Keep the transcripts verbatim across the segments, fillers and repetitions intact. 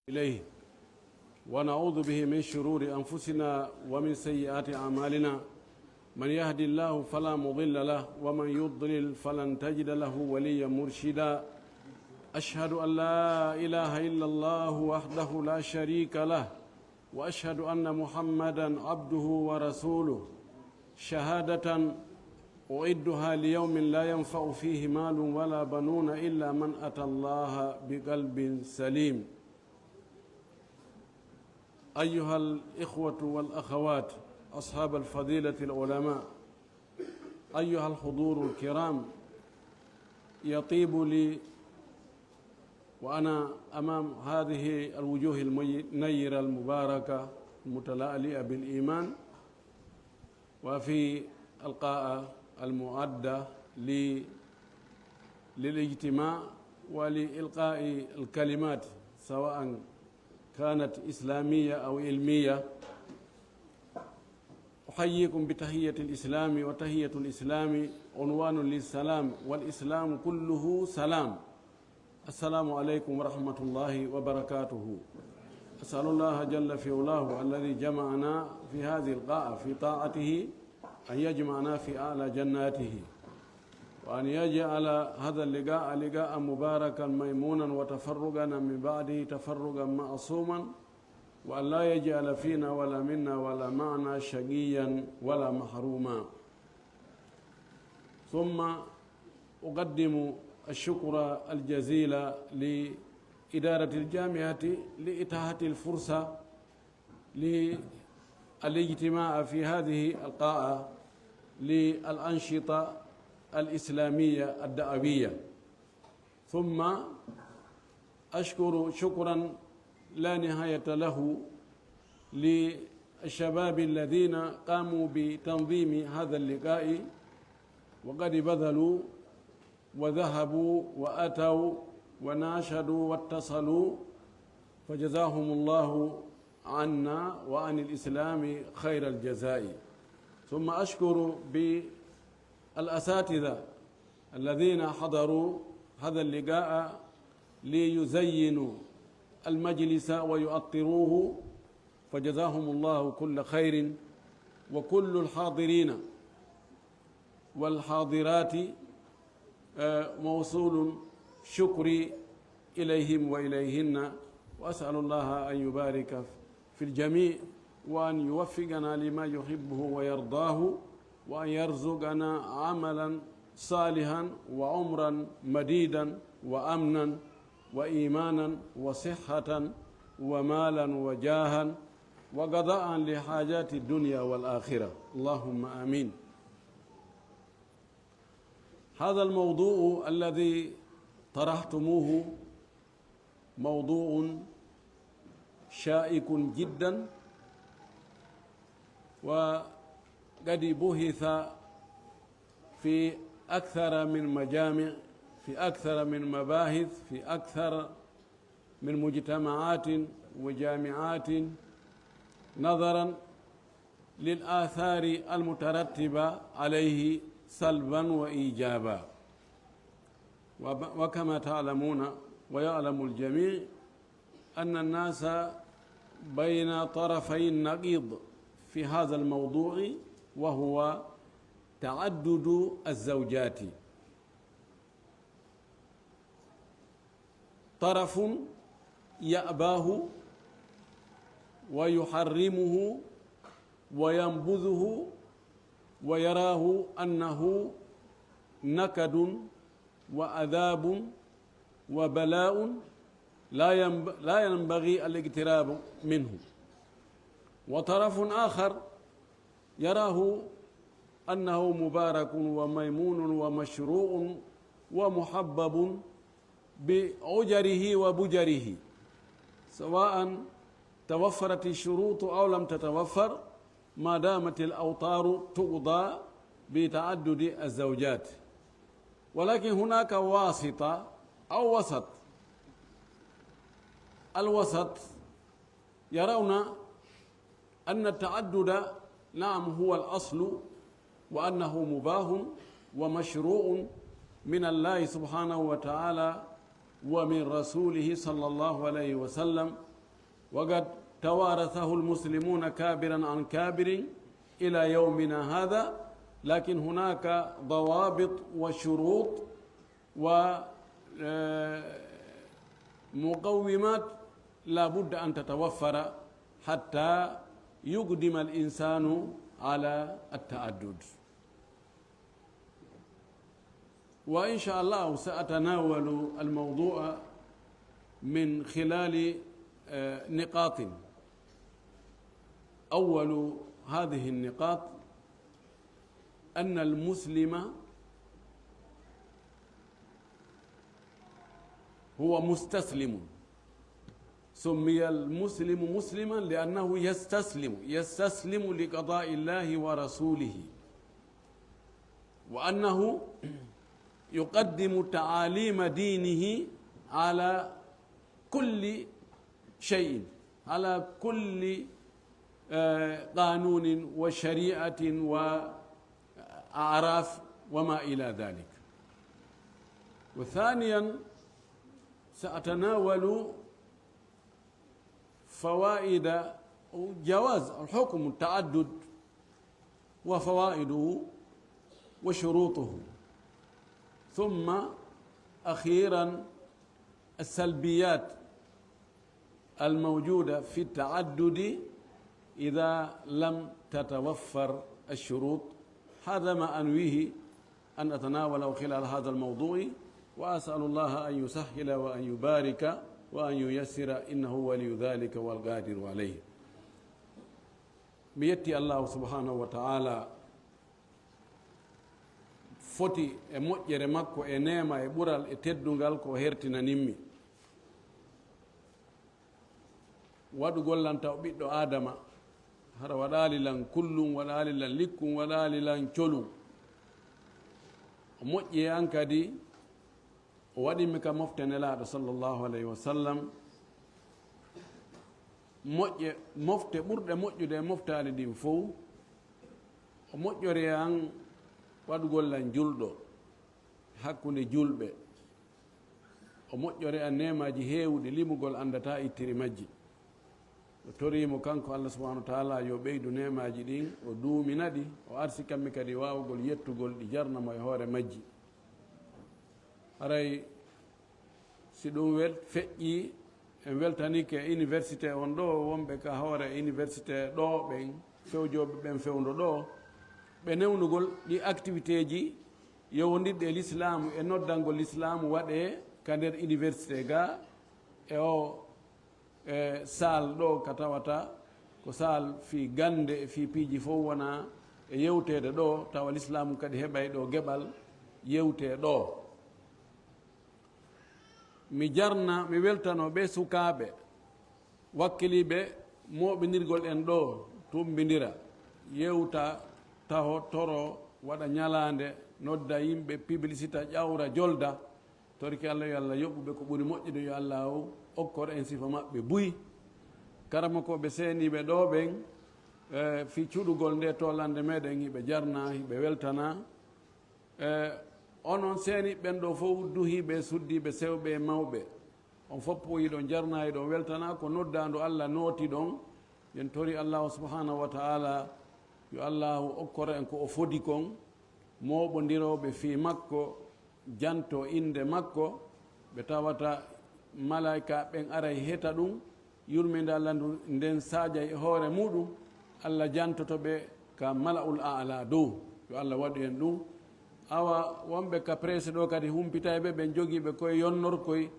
إليه، ونعوذ به من شرور أنفسنا ومن سيئات أعمالنا. من يهد الله فلا مضل له، ومن يضلل فلن تجد له وليا مرشدا. أشهد أن لا إله إلا الله وحده لا شريك له، وأشهد أن محمدا عبده ورسوله، شهادة أعدها ليوم لا ينفع فيه مال ولا بنون إلا من أتى الله بقلب سليم. أيها الإخوة والأخوات، أصحاب الفضيلة العلماء، أيها الحضور الكرام، يطيب لي وأنا أمام هذه الوجوه المنيرة المباركة المتلألئة بالإيمان، وفي القاعة المعدة ل-، للاجتماع ولإلقاء الكلمات، سواء كانت إسلامية أو علمية. أحييكم بتحية الإسلام، وتحية الإسلام عنوان للسلام، والإسلام كله سلام. السلام عليكم ورحمة الله وبركاته. أسأل الله جل في علاه الذي جمعنا في هذه القاعة في طاعته أن يجمعنا في أعلى جناته، وأن يجعل هذا اللقاء لقاء مباركا ميمونا، وتفرقنا من بعده تفرقا معصوما، وأن لا يجعل فينا ولا منا ولا معنا شقيا ولا محروما. ثم أقدم الشكر الجزيل لإدارة الجامعة لإتاحة الفرصة للاجتماع في هذه القاعة للأنشطة الإسلامية الدعوية. ثم أشكر شكرا لا نهاية له للشباب الذين قاموا بتنظيم هذا اللقاء، وقد بذلوا وذهبوا وأتوا وناشدوا واتصلوا، فجزاهم الله عنا وعن الإسلام خير الجزاء. ثم أشكر بالأساتذة الذين حضروا هذا اللقاء ليزينوا المجلس ويعطروه، فجزاهم الله كل خير، وكل الحاضرين والحاضرات، آه، موصول شكري إليهم وإليهن، وأسأل الله أن يبارك في الجميع، وأن يوفقنا لما يحبه ويرضاه، وأن يرزقنا عملا صالحا وعمرا مديدا وأمنا وإيمانا وصحة ومالا وجاها وقضاء لحاجات الدنيا والآخرة. اللهم آمين. هذا الموضوع الذي طرحتموه موضوع شائك جدا، وقد بحث في أكثر من مجامع، في أكثر من مباحث، في أكثر من مجتمعات وجامعات، نظرا للآثار المترتبة عليه سلبا وإيجابا. وب-، وكما تعلمون ويعلم الجميع أن الناس بين طرفي النقيض في هذا الموضوع، وهو تعدد الزوجات. طرف يأباه ويحرمه وينبذه ويراه أنه نكد وعذاب وبلاء لا ينب-، لا ينبغي الاقتراب منه. وطرف آخر يراه أنه مبارك وميمون ومشروع ومحبب بعجره وبجره، سواء توفرت الشروط أو لم تتوفر، ما دامت الأوطار تقضى بتعدد الزوجات. ولكن هناك واسطة أو وسط. الوسط يرون أن التعدد، نعم، هو الأصل، وأنه مباح ومشروع من الله سبحانه وتعالى ومن رسوله صلى الله عليه وسلم، وقد توارثه المسلمون كابرا عن كابر إلى يومنا هذا، لكن هناك ضوابط وشروط و، آه، مقومات لا بد أن تتوفر حتى يقدم الإنسان على التعدد. وإن شاء الله سأتناول الموضوع من خلال، آه، نقاط. أول هذه النقاط أن المسلم هو مستسلم. سمي المسلم مسلما لأنه يستسلم، يستسلم لقضاء الله ورسوله، وأنه يقدم تعاليم دينه على كل شيء، على كل، آه، قانون وشريعة وأعراف وما إلى ذلك. وثانيا، سأتناول فوائد جواز الحكم التعدد وفوائده وشروطه، ثم أخيرا السلبيات الموجودة في التعدد إذا لم تتوفر الشروط. هذا ما أنويه أن أتناوله خلال هذا الموضوع، وأسأل الله أن يسهل وأن يبارك وأن ييسر، إنه ولي ذلك والقادر عليه. Mi yetti Allahu subhanahu wa ta'ala foti e moƴƴere makko, e neema, e ɓural, e teddungal ko o hertinanimmi. Waɗugol lan taw ɓiɗɗo Aadama, hara waɗaali lan kullum, waɗaali lan likkum, waɗaali lan colum. O moƴƴi e an kadi, o waɗi mi ka mofte Nelaaɗo sallallahu alayhi wa sallam. Moƴƴe, mofte ɓurɗe moƴƴude e moftaali ɗin fow, o moƴƴori e an waɗugol lan julɗo hakkunde julɓe. O moƴƴori e an neemaaji heewuɗi limugol anndataa ittiri majji. O toriimo kanko Allah subhanahu wa ta'ala yo ɓeydu neemaaji ɗin, o duumina ɗi, o arsikammi kadi waawugol yettugol ɗi, jarna mo e hoore majji. Haray si ɗum wel-, feƴƴii, en weltanike université on ɗo, wonɓe ka hoore université ɗo ɓen, fewjooɓe ɓen fewndo ɗo, ɓe newnugol ɗi activité ji yowondirɗi e lislaamu, e noddangol lislaamu waɗee ka nder université ga, e o, e saal ɗo ka tawata ko saal fii gannde, e fii piiji fof wona e yewteede ɗo, tawa lislaamu kadi heɓay ɗo geɓal yewtee ɗo. Mi jarna, mi weltano ɓe sukaaɓe wakkiliiɓe mooɓindirgol en ɗo, tummbindira, yewta, taho, toro, waɗa ñalaande, nodda yimɓe, publicita, ƴawra, jolda. Torki Allah, yo Allah yoɓu ɓe ko ɓuri moƴƴude, yo Allah okkor en sifa maɓɓe buy. Karamokooɓe seeniiɓe ɗo ɓen, e, fii cuɗugol nde toolannde meɗen, hiɓe jarna, hiɓe weltana. E, onon seeniiɓe ɓen ɗo fof, duhiiɓe, suddiiɓe, sewɓe e mawɓe, on fof yiɗon jarna, yiɗon weltana, ko noddaandu Allah nooti ɗon. Yen tori Allahu subhanahu wa ta'ala, yo Allahu okkor en ko o fodi kon, mooɓondirooɓe fii makko, janto innde makko, ɓe tawata malaa'ika ɓen aray heta ɗum, yurmeende Allah ndu nden saajay e hoore muɗum, Allah jantoto ɓe ka mala'ul a'la dow. Yo Allah waɗu en ɗum. Awa, wonɓe ka presse ɗo kadi humpitayɓe, ɓen jogiiɓe koye yonnorkoy,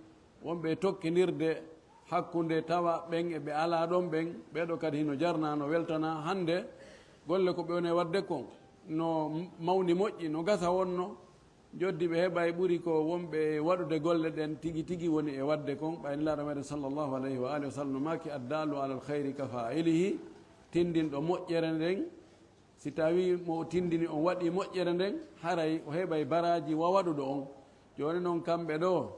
wonɓe e tokkindirde hakkunde tawa ɓen e ɓe alaa ɗon ɓen, ɓee ɗo kadi hino jarna, no weltana. Hannde, golle ko ɓe woni e waɗde kon, no mawni moƴƴi, no gasa wonno, joddi ɓe heɓay ɓuri ko wonɓe e waɗude golle ɗen tigi tigi woni e waɗde kon. Ɓay Nelaaɗo meɗen sallallahu alayhi wa alihi wa sallam no maaki, "Addaalu alal khayri ka faa'ilihi", tindinɗo moƴƴere nden, si tawii mo o tindini on waɗii moƴƴere nden, haray o heɓay baraaji wa waɗuɗo on. Jooni non kamɓe ɗo,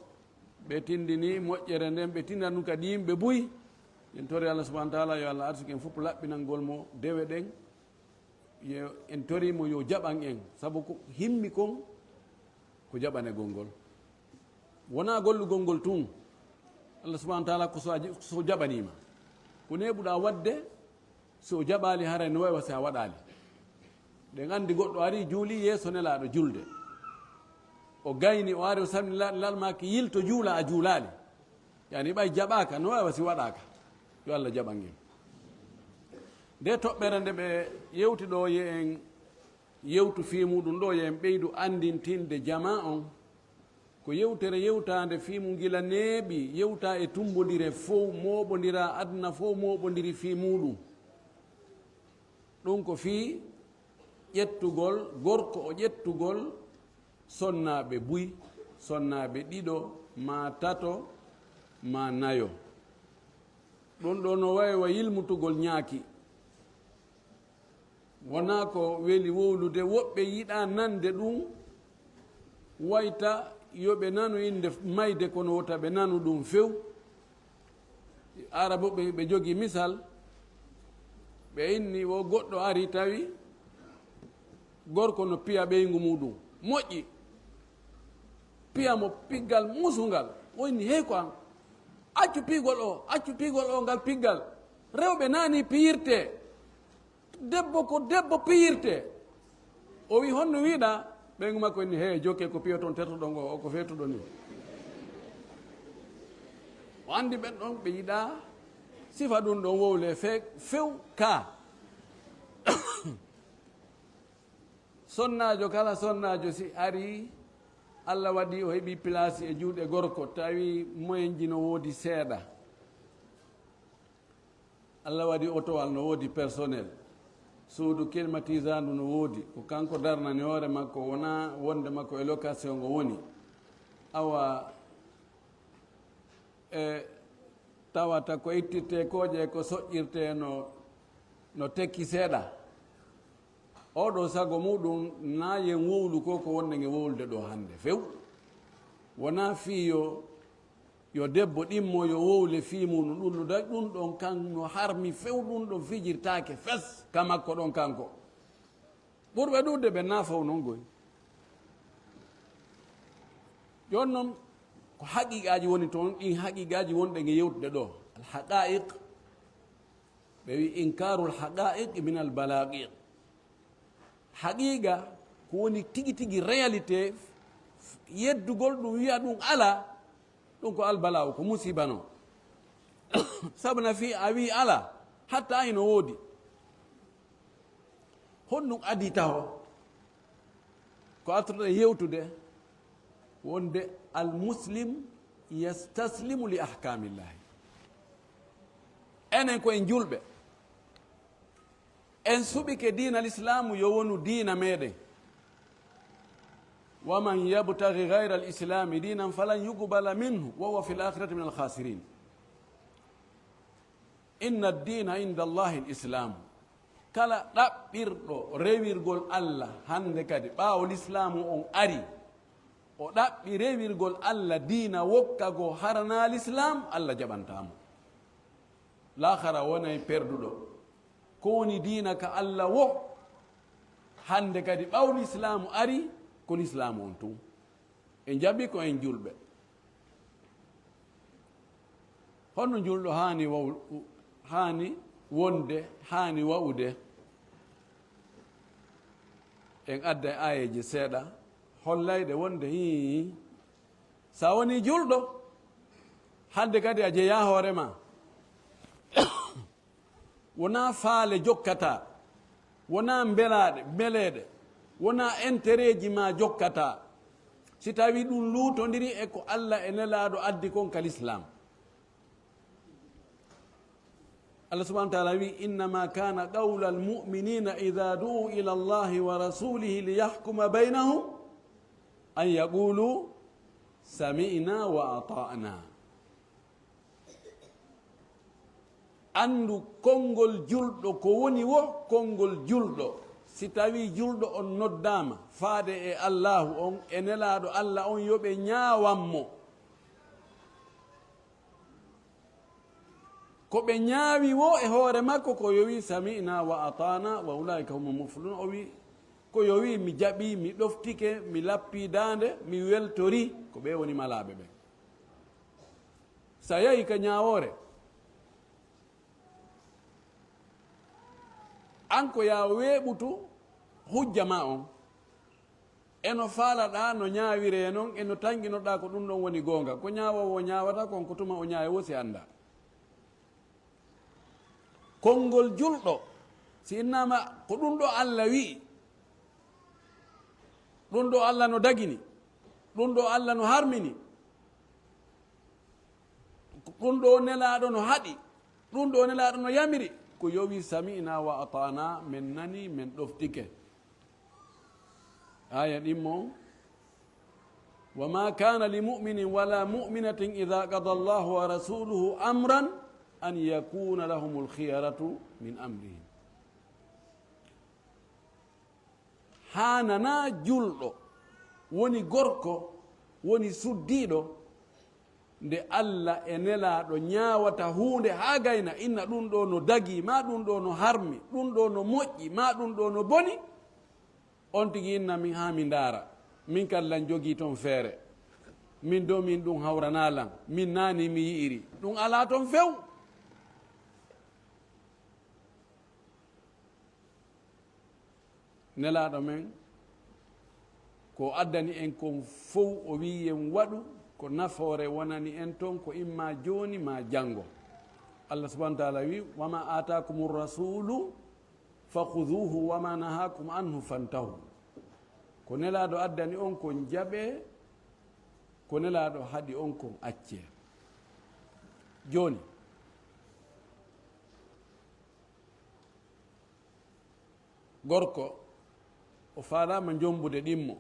ɓe tindini moƴƴere nden, ɓe tindina ɗum kadi yimɓe buy. En tori Allah subhanahu wa ta'ala, yo Allah arsuku en fof laɓɓinangol mo dewe ɗen. Yo en tori mo yo jaɓan en, sabu ko himmi kon ko jaɓanegol ngol. Wonaa gollugol ngol tun. Allah subhanahu wa ta'ala ko so a j-, so jaɓaniima. Ko neeɓuɗaa waɗde, so o jaɓaali, haray no wayi wa si a waɗaali. Ɗen anndi goɗɗo ari, juuli yeeso Nelaaɗo julde. O gayni, o ari, o salmini Nelaaɗo, Nelaaɗo maaki, "Yilto juula, a juulaali." Yani ɓay jaɓaaka, no wayi wa si waɗaaka. Yo Allah jaɓan en. Nde toɓɓere nde ɓe yewti ɗo, ye en yewtu fii muɗum ɗo, ye en ɓeydu anndintinde jamaa on. Ko yewtere yewtaande fii mum gila neeɓi, yewta e tummbondire fow, mooɓondiraa aduna fow mooɓondiri fii muuɗum. Ɗum ko fii ƴettugol, gorko o ƴettugol sonnaaɓe buy, sonnaaɓe ɗiɗo, maa tato, maa nayo. Ɗum ɗoo no wayi wa yilmutugol ñaaki. Wonaa ko weli wowlude, woɓɓe yiɗaa nande ɗum, wayta yo ɓe nanu innde mayde, kono wota ɓe nanu ɗum few. Arabuɓe ɓe jogi misal, ɓe inni wo goɗɗo ari tawi gorko no piya ɓeyngu muɗum. Moƴƴi, piya mo piggal musungal. O inni, "Hey ko an, accu piigol o, accu piigol o ngal piggal. Rewɓe naani piyirte." Debbo ko debbo piyirte. O wi, "Honno wiɗa?" Ɓeyngu makko inni, "He, jokke ko piyoton tertoɗon o, o ko feetuɗo ni." O andi ɓen ɗon ɓe yiɗa sifa ɗum ɗon wowle fe-, few ka. Sonnaajo kala, sonnaajo si ari, Allah waɗi o heɓi place e juuɗe gorko, tawi moyenji no woodi seeɗa. Allah waɗi otowal no woodi, personnel, suudu climatisé ndu no woodi, ko kanko darnani hoore makko, wona wonde makko e location o woni. Awa, e tawata ko ittirte kooƴe, ko soƴƴirte no, no tekki seeɗa. Oɗo sago muɗum na yen wowlu ko, ko wonde nge wowlude ɗo hannde few. Wona fii yo, yo debbo ɗimmo, yo wowle fii muɗum, ɗum no dañ, ɗum ɗon kan no harmi few, ɗum ɗon fijirtaake fes ka makko ɗon kanko. Ɓurɓe ɗuuɗde ɓe na faw non goy. Jooni non, ko haqiqaaji woni toon, ɗin haqiqaaji wonɗe nge yewtude ɗo. Al haqa'iq, ɓe wi inkarul haqa'iq min al balaqiq. Haqiqa ko woni tigi tigi réalité, yeddugol ɗum, wiya ɗum ala, ɗum ko albalaw, ko musiba non. Sabu na fii a wi ala, hatta hino woodi. Honɗum adii taho? Ko artuɗen yewtude wonde al muslim yastaslimu li ahkamillahi. Enen ko en julɓe. En suɓike diina Lislaamu yo wonu diina meɗen. Wa man yabtaghi ghayra al-islami dinan falan yuqbala minhu wa huwa fil akhirati min al-khasirin. Inna ad-dina inda Allahi al-Islam. Kala ɗaɓɓirɗo rewirgol Allah hannde kadi, ɓaawo Lislaamu on ari, o ɗaɓɓi rewirgol Allah diina wokka goo harana Lislaam, Allah jaɓantaa mo. Laakhara wonay perduɗo. Ko woni diina ka Allah wo, hannde kadi ɓaawo Lislaamu ari, ko Lislaamu on tun. En jaɓi ko en julɓe. Honno julɗo haani waw-, haani wonde, haani wa'ude? En adday aayeeje seeɗa hollayɗe wonde hii, sa woni julɗo, hannde kadi a jeyaa hoore ma. Wonaa faale jokkataa, wonaa mbelaaɗe, mbeleeɗe, wonaa intérêt ji ma jokkataa. Si tawii ɗum luutondiri e ko Allah e Nelaaɗo addi kon ka Lislaam. Allah subhanahu wa ta'ala wi, "Innama kana qawla al-mu'minina idha du'u ila Allahi wa rasulihi liyahkuma baynahum an yaqulu sami'na wa ata'na." Anndu konngol julɗo, ko woni wo konngol julɗo. Si tawii julɗo on noddaama faade e Allaahu on, e Nelaaɗo Allah on, yo ɓe ñaawan mo. Ko ɓe ñaawi wo e hoore makko, ko yo wi, "Sami'na wa ata'na wa ulaa'ika humul muflihun." O wi, ko yo wi, "Mi jaɓi, mi ɗoftike, mi lappi daande, mi weltori." Ko ɓe woni malaaɓe ɓen. Sa yahi ka ñaawoore, Kanko yaa weeɓutu hujja ma on. E no faalaɗaa no ñaawiree non, e no tannginoɗaa ko ɗum ɗon woni goonga. Ko ñaawoowo o ñaawata kon, ko tuma o ñaawi wo si anndaa. Konngol julɗo, si innaama ko ɗum ɗo Alla wi'i, ɗum ɗo Alla no dagini, ɗum ɗo Alla no harmini, ɗum ɗo Nelaaɗo no haɗi, ɗum ɗo Nelaaɗo no yamiri, ko yo wi, "Sami'na wa ata'na, men nani, men ɗoftike." Aaya ɗimmo, "Wa ma kana li mu'minin wa la mu'minatin idha qada Allahu wa rasuluhu amran an yakuna lahumul khiyaratu min amrihim." Haananaa julɗo, woni gorko, woni suddiiɗo, nde Alla e Nelaaɗo ñaawata huunde haa gayna, inna ɗum ɗo no dagii, maa ɗum ɗo no harmi, ɗum ɗo no moƴƴi, maa ɗum ɗo no boni, on tigi inna min haa mi ndaara. Min kadi lan jogii ton feere. Min do min ɗum hawranaa lan. Min naani mi yi'iri. Ɗum alaa ton few. Nelaaɗo men, ko addani en kon fow, o wi'i en waɗu, ko nafoore wonani en ton, ko imma jooni ma janngo. Allah subhanahu wa ta'ala wi'i, "Wa ma aatakumu rasulu fakhuduhu wa ma nahakum anhu fantahu." Ko Nelaaɗo addani on kon jaɓee, ko Nelaaɗo haɗi on kon accee. Jooni, gorko, o faalaama jommbude ɗimmo.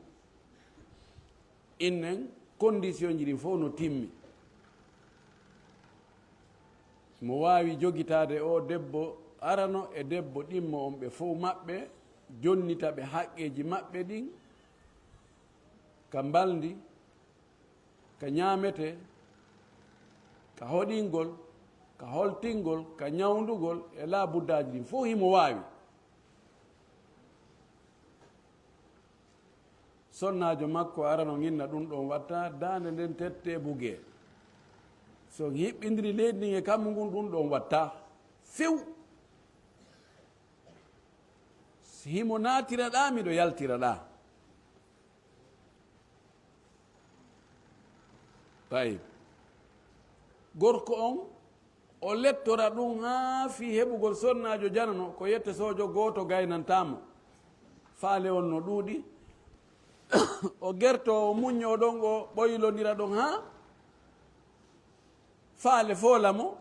Innen, kondisionji ɗin fof no timmi. Mo waawi jogitaade o debbo arano e debbo ɗimmo on, ɓe fof maɓɓe jonnita ɓe haqqeeji maɓɓe ɗin ka mbalndi, ka ñaametee, ka hoɗingol, ka holtingol, ka ñawndugol e laabuddaaji ɗin fof himo waawi. Sonnaajo makko arano nginna ɗum ɗon watta, daande nden tette bugee. So hiɓɓindiri leydi ndin e kammu ngun, ɗum ɗon watta. Few. Si himo naatira ɗaa, miɗo yaltira ɗaa. Tayyib. Gorko on, o lettora ɗum haa fii heɓugol sonnaajo janano, ko yette soojo gooto gaynantaa mo. Faale on no ɗuuɗi. O gerto, o muññoo ɗon, o ɓoylondira ɗon haa faale foola mo.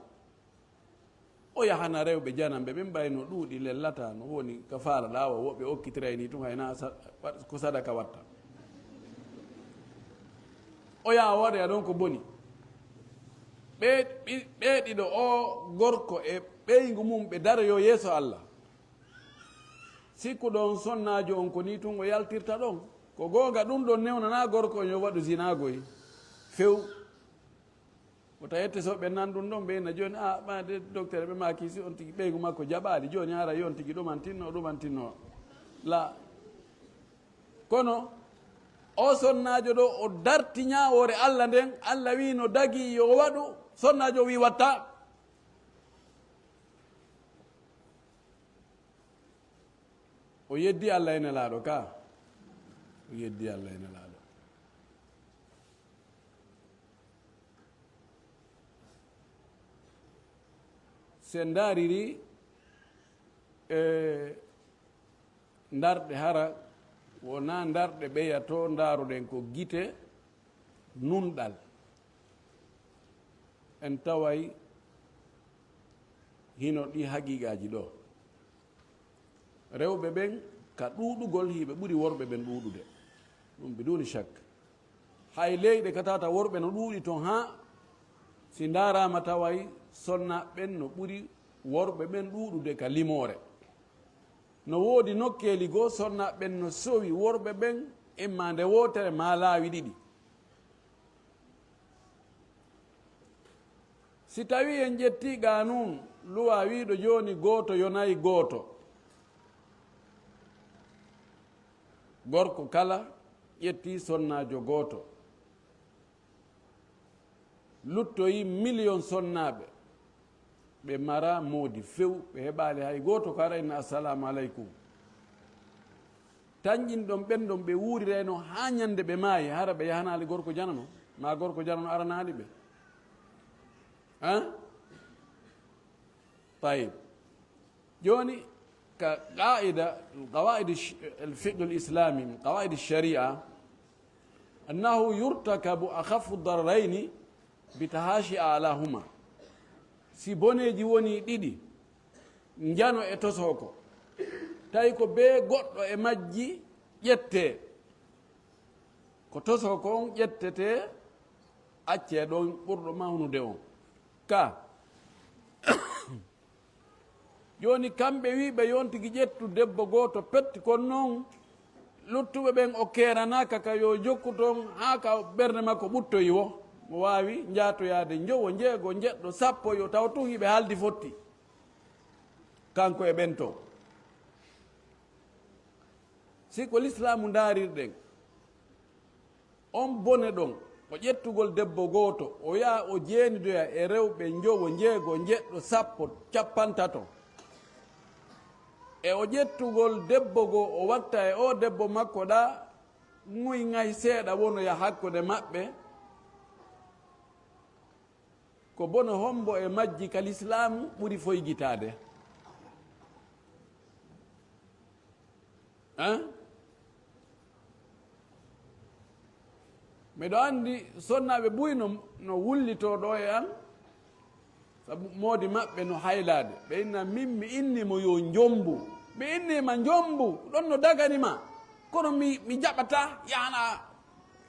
O yahana rewɓe jananɓe ɓen, ɓay no ɗuuɗi, lellataa, no woni ka faalaɗaa o, woɓɓe okkitiray ni tun, hay na sa-, ko sadaka watta. O yaha o waɗoya ɗon ko boni. Ɓe, ɓi-, ɓe ɗiɗo, o gorko e ɓeyngu mum, ɓe daroyoo yeeso Allah. Sikkuɗo on sonnaajo on ko ni tun o yaltirta ɗon. Ko goonga, ɗun ɗon newnanaa gorko on yo waɗu zinaa goy. Few. Wota yette so ɓe nan ɗum ɗon, ɓe ina jooni, "Ah, ɓa de docteur, ɓe maaki si on tigi ɓeygu makko jaɓaali, jooni haray on tigi ɗumantinno, ɗumantinno." La. Kono o sonnaajo ɗo, o darti ñaawoore Allah nden, Allah wi no dagi yo waɗu, sonnaajo wi watta. O yeddi Allah e Nelaaɗo ka. O yeddi Allah e Nelaaɗo. Se ndaariri, e, ndarɗe hara, wonaa ndarɗe ɓeya to ndaaruɗen ko gite, nunɗal. En taway hino ɗi haqiiqaaji ɗo. Rewɓe ɓen ka ɗuuɗugol hiɓe ɓuri worɓe ɓen ɗuuɗude. Ɗum biduuni shak. Hay leyɗe ka tawata worɓe no ɗuuɗi ton haa si ndaaraama taway sonnaaɓe ɓen no ɓuri worɓe ɓen ɗuuɗude ka limoore. No woodi nokkeeli goo sonnaaɓe ɓen no sowi worɓe ɓen imma nde wootere maa laawi ɗiɗi. Si tawii en ƴettii qaanuun luwaa wiiɗo jooni gooto yonay gooto, gorko kala ƴettii sonnaajo gooto, luttoyii miliyon sonnaaɓe, Ɓe mara moodi few, ɓe heɓaali hay gooto ko ara inna assalamu aleykum. Tanƴin ɗon ɓen ɗon ɓe wuurirayno haa ñande ɓe maayi, hara ɓe yahanaali gorko janano, maa gorko janano aranaali ɓe. Hein? Tayib. Jooni, ka qaa'ida, qawaa'id sh-, al-fiqh al-islami, qawaa'id ash-shari'a, annahu yurtakabu akhaffu dararayni bi tahashi a'lahuma. Si boneeji woni ɗiɗi, njano e tosoko, tawi ko bee goɗɗo e majji ƴettee, ko tosoko on ƴettetee, accee ɗon ɓurɗo mawnude on. Ka. Jooni, kamɓe wi ɓe yontigi ƴettu debbo gooto pet, kono noon luttuɓe ɓen o keeranaaka ka yo jokku toon haa ka ɓernde makko ɓuttoyi wo. Mo waawi njaatoyaade njowo, njeego, njeɗɗo, sappo, yo taw tun hiɓe haaldi fotti. Kanko e ɓen toon. Si ko lislaamu ndaarirɗen, on bone ɗon, ko ƴettugol debbo gooto, o yaha o jeenidoya e rewɓe njowo, njeego, njeɗɗo, sappo, cappantato. E o ƴettugol debbo goo, o watta e o debbo makko ɗa, ŋuy ŋay seeɗa wonoya hakkunde maɓɓe. Ko bone hombo e majji ka lislaamu ɓuri foygitaade? Hein? Miɗo anndi sonnaaɓe buy no, no wullitoo ɗo e an, sabu moodi maɓɓe no haylaade. Ɓe inna min mi inni mo yo njombu. Mi inni ma njombu, ɗon no dagani ma. Kono mi, mi jaɓata yahana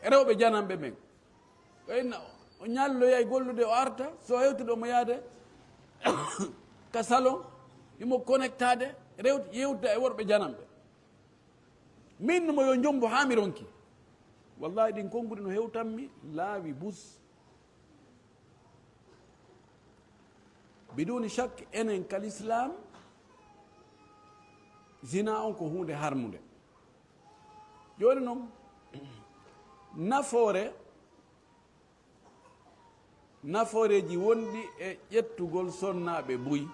rewɓe jananɓe ɓen. Ɓe inna o ñalloyay gollude, o arta, so hewtude omo yaade ka salon, himo connectaade, rewti, yewtida e worɓe jananɓe. Min no mo yo njombo haa mi ronki. Wallahi, ɗin konnguɗi no hewtanmi laawi bus. Biduni shak, enen kal Islam, zina on ko huunde harmunde. Jooni non, nafoore, nafooreeji wonɗi e ƴettugol sonnaaɓe buy.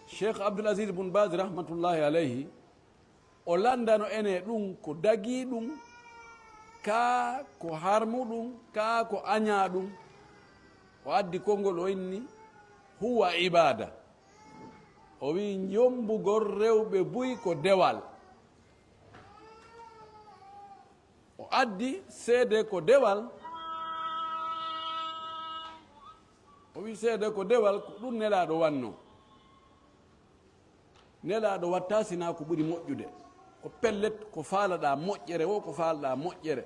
Cheikh Abdul Aziz Bun Baz rahmatullahi alayhi, o lanndano ene ɗum ko dagii ɗum, kaa ko harmu ɗum, kaa ko añaa ɗum. O addi konngol, o inni, "Huwa ibaada." O wi'i, "Njombugol rewɓe buy ko dewal." O addi seede ko dewal. O wi'i seede ko dewal, ko ɗum Nelaaɗo wanno. Nelaaɗo watta sinaa ko ɓuri moƴƴude. Ko pellet, ko faalaɗaa moƴƴere wo, ko faalaɗaa moƴƴere.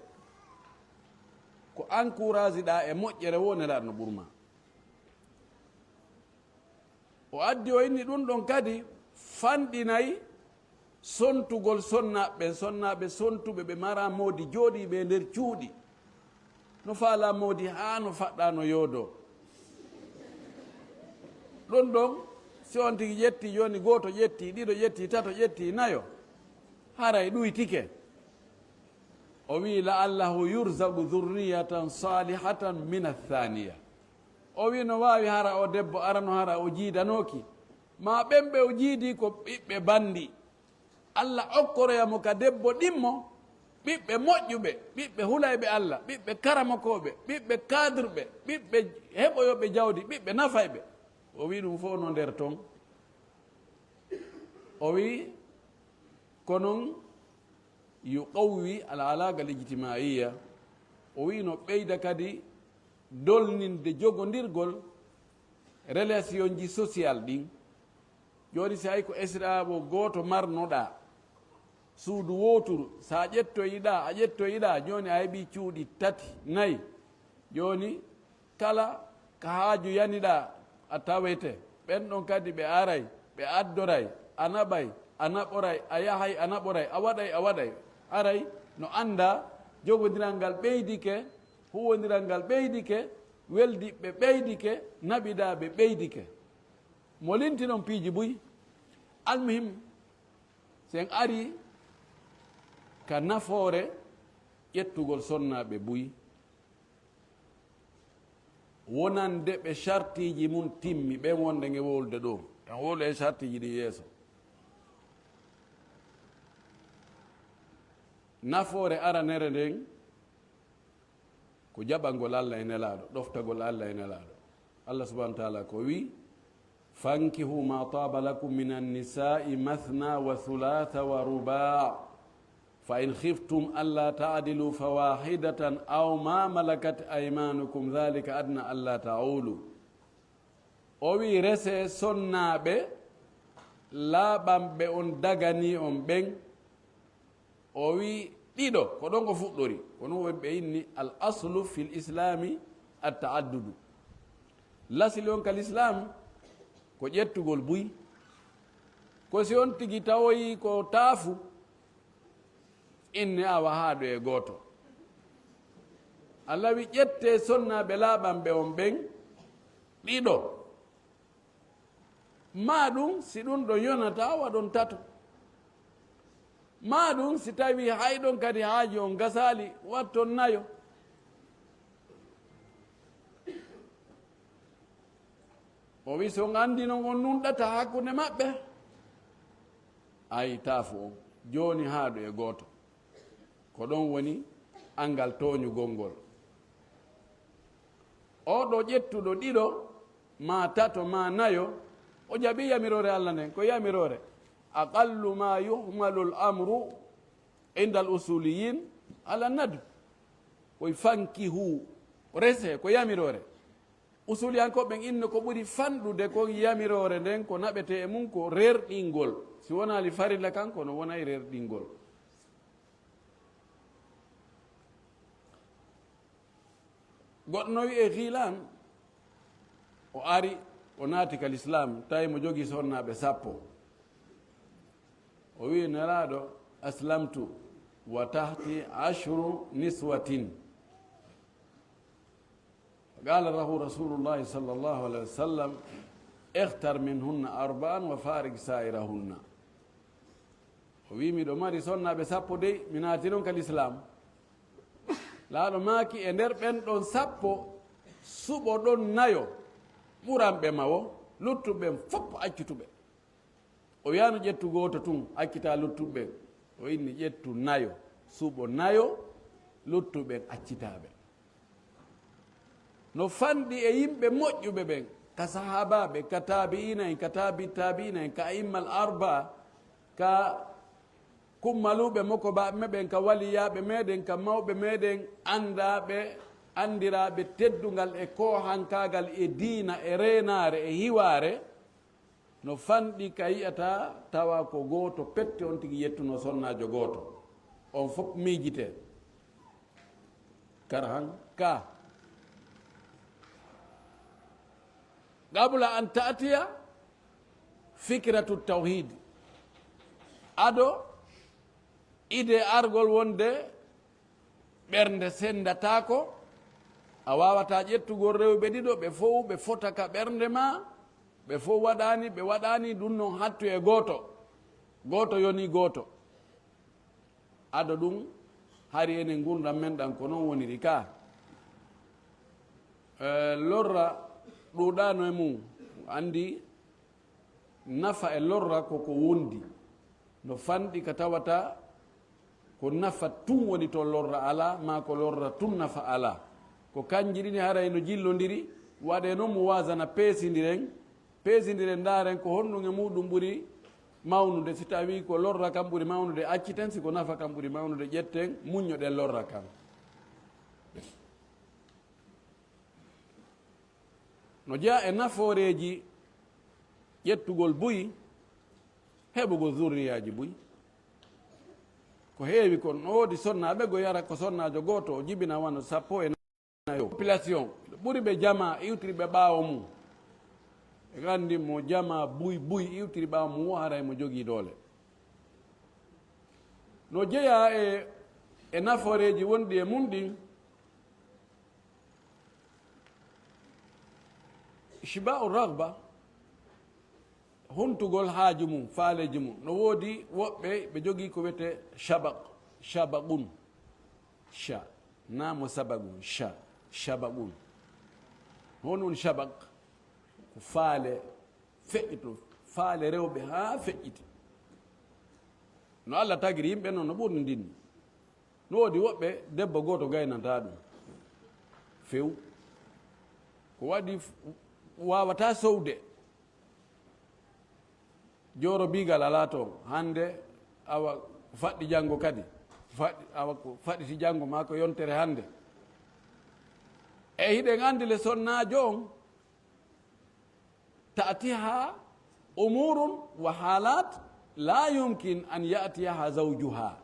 Ko encourage ɗaa e moƴƴere wo, Nelaaɗo no ɓurma. O addi, o inni ɗum ɗon kadi fanɗinay sontugol sonnaaɓe ɓen, sonnaaɓe sontuɓe, ɓe mara moodi, jooɗiiɓe e nder cuuɗi. No faalaa moodi haa no faɗɗaa no yoodoo. Ɗum ɗon, si on tigi ƴetti jooni, gooto ƴetti, ɗiɗo ƴetti, tato ƴetti, nayo, haray ɗuytike. O wi'i, "La'allahu yurzagu dhurriyatan salihatan min athaniya." O wi'i, no waawi hara o debbo arano hara o jiidanooki. Ma ɓen ɓe o jiidi ko ɓiɓɓe banndi. Alla okkoroya mo ka debbo ɗimmo, ɓiɓɓe moƴƴuɓe, ɓiɓɓe hulayɓe Alla, ɓiɓɓe karamokooɓe, ɓiɓɓe kadruɓe, ɓiɓɓe heɓoyooɓe jawdi, ɓiɓɓe nafayɓe. O wi'i ɗum fof no nder ton. O wi'i, ko non yuqawwi al alaqa al ijtimaiya. O wi'i no ɓeyda kadi dolninde jogondirgol relationji social ɗin. Jooni, si hay ko esiraaɓo gooto marnoɗaa, suudu wooturu, so a ƴettoyiɗaa, a ƴettoyiɗaa, jooni a heɓii cuuɗi tati, nayi. Jooni, kala ka haaju yaniɗaa, a tawete. Ɓen ɗon kadi ɓe aray, ɓe addoray, a naɓay, a naɓoray, a yahay, a naɓoray, a waɗay, a waɗay. Aray no anndaa, jogondiral ngal ɓeydike, huuwondiral ngal ɓeydike, weldiɓɓe ɓeydike, naɓidaaɓe ɓeydike. Mo linti ɗon piiji buy. Almuhim, si en ari ka nafoore ƴettugol sonnaaɓe buy, wonande ɓe sartiiji mum timmi, ɓen wonde nge wowlude ɗoo. En wowlu en sartiiji ɗin yeeso. Nafoore aranere nden ko jaɓangol Allah e Nelaaɗo, ɗoftagol Allah e Nelaaɗo. Allah subhanahu wa taala ko wi, "Fankihu ma taba lakum minan nisa'i mathna wa thulatha wa ruba'. Fa in khiftum alla ta'dilu fawahidatan aw ma malakat aymanukum dhalika adna alla ta'ulu." O wi, "Rese sonnaaɓe laaɓanɓe on daganii on ɓen." O wi, "Ɗiɗo, ko ɗon ko fuɗɗori." Kono wonɓe inni, "Al aslu fil islami at ta'addudu." Lasli on ka lislaam ko ƴettugol buy. Ko si on tigi tawoyi ko taafu, inni awa haa ɗo e gooto. Allah wi, "Ƴettee sonnaaɓe laaɓanɓe on ɓen ɗiɗo." Maa ɗum, si ɗum ɗon yonataa, waɗon tato. Maa ɗum, si tawii hay ɗon kadi haaji on gasaali, watton nayo. O wi, "So on anndi non on nunɗata hakkunde maɓɓe, ayi, taafu on jooni haa ɗo e gooto." Ko ɗon woni anngal tooñugol ngol. Oo ɗoo ƴettuɗo ɗiɗo, maa tato, maa nayo, o jaɓi yamiroore Allah nden. Ko yamiroore. Aqallu ma yuhmalu al amru inda al usuliyin ala nadb. Koy fankihu, rese, ko yamiroore. Usuliyankooɓe ɓen inno ko ɓuri fanɗude kon yamiroore nden, ko naɓetee e mum ko rerɗingol. Si wonaali farilla kan, kono wonay rerɗingol. Goɗɗo no wi'ee Ghilaan, o ari, o naati ka lislaam, tawi mo jogii sonnaaɓe sappo. O wi'i Nelaaɗo, "Aslamtu wa tahti ashru niswatin." Qala lahu Rasulullahi sallallahu alaihi wasallam, "Ikhtar minhunna arba'an wa farik sa'irahunna." O wi'i, "Miɗo mari sonnaaɓe sappo dey, mi naati non ka lislaam." Laaɗo maaki, "E nder ɓen ɗon sappo, suɓo ɗon nayo ɓuranɓe ma wo, luttuɓe ɓen fof accutuɓe." O wi'aano, "Ƴettu gooto tun, accitaa luttuɓe ɓen." O inni, "Ƴettu nayo, suɓo nayo, luttuɓe ɓen accitaa ɓe." No fanɗi e yimɓe moƴƴuɓe ɓen, ka sahaabaaɓe, ka taabi'iina en, ka taabi taabi'iina en, ka a'immal arba'a, ka kummaluuɓe mokobaaɓe meɗen, ka waliyaaɓe meɗen, ka mawɓe meɗen, anndaaɓe, anndiraaɓe teddungal e koohankaagal e diina e reenaare e hiwaare. No fanɗi ka yi'ata tawa ko gooto pette on tigi yettuno sonnaajo gooto. On fof miijitee. Kara han ka. Qabla an ta'tiya fikratu tawhid. Ado ide argol wonde ɓernde senndataako, a waawataa ƴettugol rewɓe ɗiɗo, ɓe fow ɓe fota ka ɓernde maa, ɓe fow waɗaani, ɓe waɗaani, ɗum non hattu e gooto, gooto yoni gooto. Ado ɗum, hari enen ngurndan men ɗan ko non woniri ka. Eh, lorra ɗuuɗaano e mum, anndi nafa e lorra ko ko wondi. No fanɗi ka tawata ko nafa tun woni to lorra alaa, maa ko lorra tun nafa alaa. Ko kanji ɗiɗi haray no jillondiri, waɗee non muwaazana, peesindiren, peesindiren, ndaaren ko honɗun e muɗum ɓuri mawnude. Si tawii ko lorra kan ɓuri mawnude, acciten, si ko nafa kan ɓuri mawnude, ƴetten, muññoɗen lorra kan. No jeyaa e nafooreeji ƴettugol buy, heɓugol zurriyaaji buy. Ko heewi kon, no woodi sonnaaɓe go yara ko sonnaajo gooto, o jibina wano sappo e nayo. Population, ɓuri ɓe jamaa iwtiri ɓe ɓaawo mum. E anndi mo jamaa buy buy iwtiri ɓaawo mum, wo haray mo jogii doole. No jeyaa e, e nafooreeji wonɗi e mum ɗin, Ishba'u raghba, huntugol haaju mum, faaleeji mum. No woodi woɓɓe ɓe jogii ko wiyetee shabaq, shabaqun, sha, naa mo sabagun, sha, shabaqun. Honɗun shabak? Ko faale feƴƴito, faale rewɓe haa feƴƴiti. No Allah tagiri yimɓe noon, no ɓurni ndinni. No woodi woɓɓe debbo gooto gaynantaa ɗum. Few. Ko waɗi f-, waawataa sowde. Jooro biigal alaa toon. Hannde awa ko faɗɗi janngo kadi. Faɗɗi, awa ko faɗɗiti janngo maa ko yontere hannde. E hiɗen anndi le sonnaajo on, ta'tiha umurun wa halat la yumkin an ya'tiyaha zawjuha.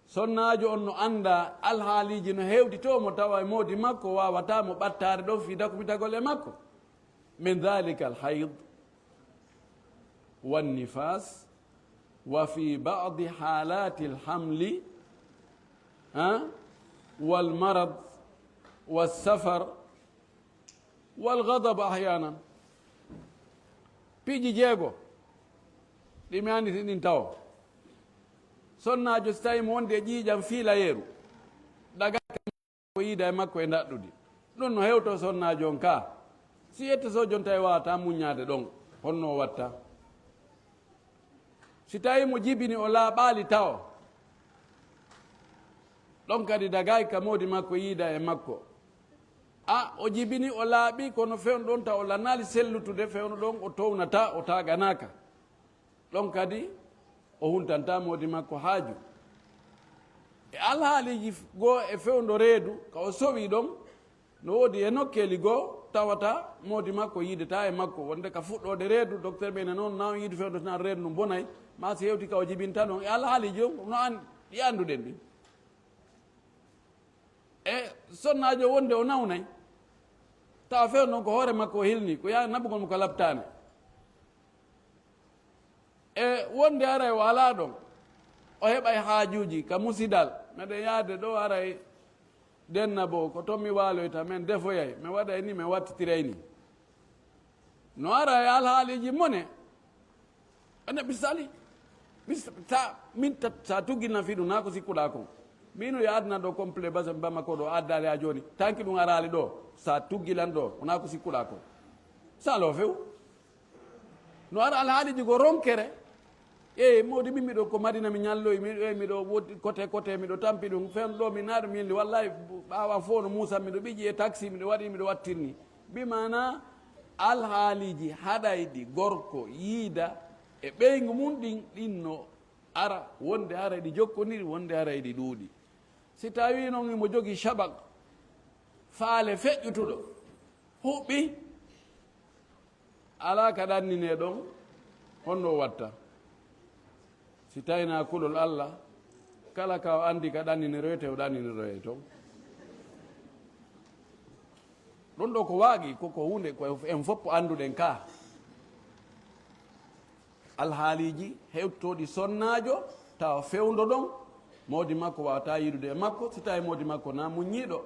Sonnaajo on no annda alhaaliiji no hewtitoo mo tawa e moodi makko waawataa mo ɓattaade ɗon fii dakumitagol e makko. Min dhalika alhayd wan nifas wa fi ba'di halati alhamli, ha, wal marad was safar wal ghadab ahyanan. Piiji jeego ɗi mi annditi ɗin tawo. Sonnaajo si tawi mo wonde e ƴiiƴam fiilayeeru, daga ko yiida e makko e ndaɗɗudi. Ɗum no hewto sonnaajo on ka. Si yetta so jon tawi waawata muññaade ɗon, honno o watta? Si tawi mo jibini o laaɓaali tawo, ɗon kadi dagaay ka moodi makko yiida e makko. A, o jibini o laaɓi, kono fewndo ɗon taw o lanaali sellutude, fewndo ɗon o townata, o taaganaaka. Ɗon kadi o huntanta moodi makko haaju. E alhaaliiji f-, goo e fewndo reedu, ka o sowi ɗon, no woodi e nokkeeli goo tawata moodi makko yiidata e makko. Wonde ka fuɗɗoode reedu, docteur ɓe ne noon, na on yiidu fewndo tan reedu no bonay, maa si hewti ka o jibinta ɗon. E alhaaliiji on, no an-, ɗi annduɗen ɗin. E sonnaajo wonde o nawnay, tawa fewndo on ko hoore makko o hilni, ko yaa naɓugol mo ka laptaane. E wonde haray o alaa ɗon, o heɓay haajuuji ka musidal, meɗen yaade ɗo haray denna bo, ko ton mi waaloyta, men defoyay, mi waɗay ni, mi wattitiray ni. No ara e alhaaliiji mone, ene ɓe sali. Mi s-, sa, min ta, sa tuggilna fii ɗum, naa ko sikkuɗaa kon. Mino yo adna ɗo complet basa Bamako ɗo addaali haa jooni. Tanki ɗum araali ɗo, sa tuggilan ɗo, wonaa ko sikkuɗaa kon. Salo few. No ara alhaaliiji ko ronkere. Eey, mawɗi min miɗo ko Madina mi ñalloyi, mi, eey, miɗo woodi kote, kote, miɗo tampi ɗum. Fen ɗo mi naaɗo mi yelli, wallahi, ɓaawa fof no muusan, miɗo ɓiƴi e taxi, miɗo waɗi, miɗo wattirni. Bi maana alhaaliiji haɗayɗi gorko yiida e ɓeyngu mum ɗin, ɗin no ara, wonde ara eɗi jokkoniri, wonde ara eɗi ɗuuɗi. Si tawi noon imo jogii shabak, faale feƴƴutuɗo, huɓɓi, alaa ka ɗanninee ɗon, honno o watta? Si tawi na kulol Alla, kala ka o anndi ka ɗanniniroyte, o ɗanniniroyay ton. Ɗum ɗo ko waaɗi, ko, ko huunde ko en fof annduɗen ka. Alhaaliiji hewtotooɗi sonnaajo, tawa fewndo ɗon, moodi makko waawata yiidude e makko, si tawi moodi makko na muññiiɗo,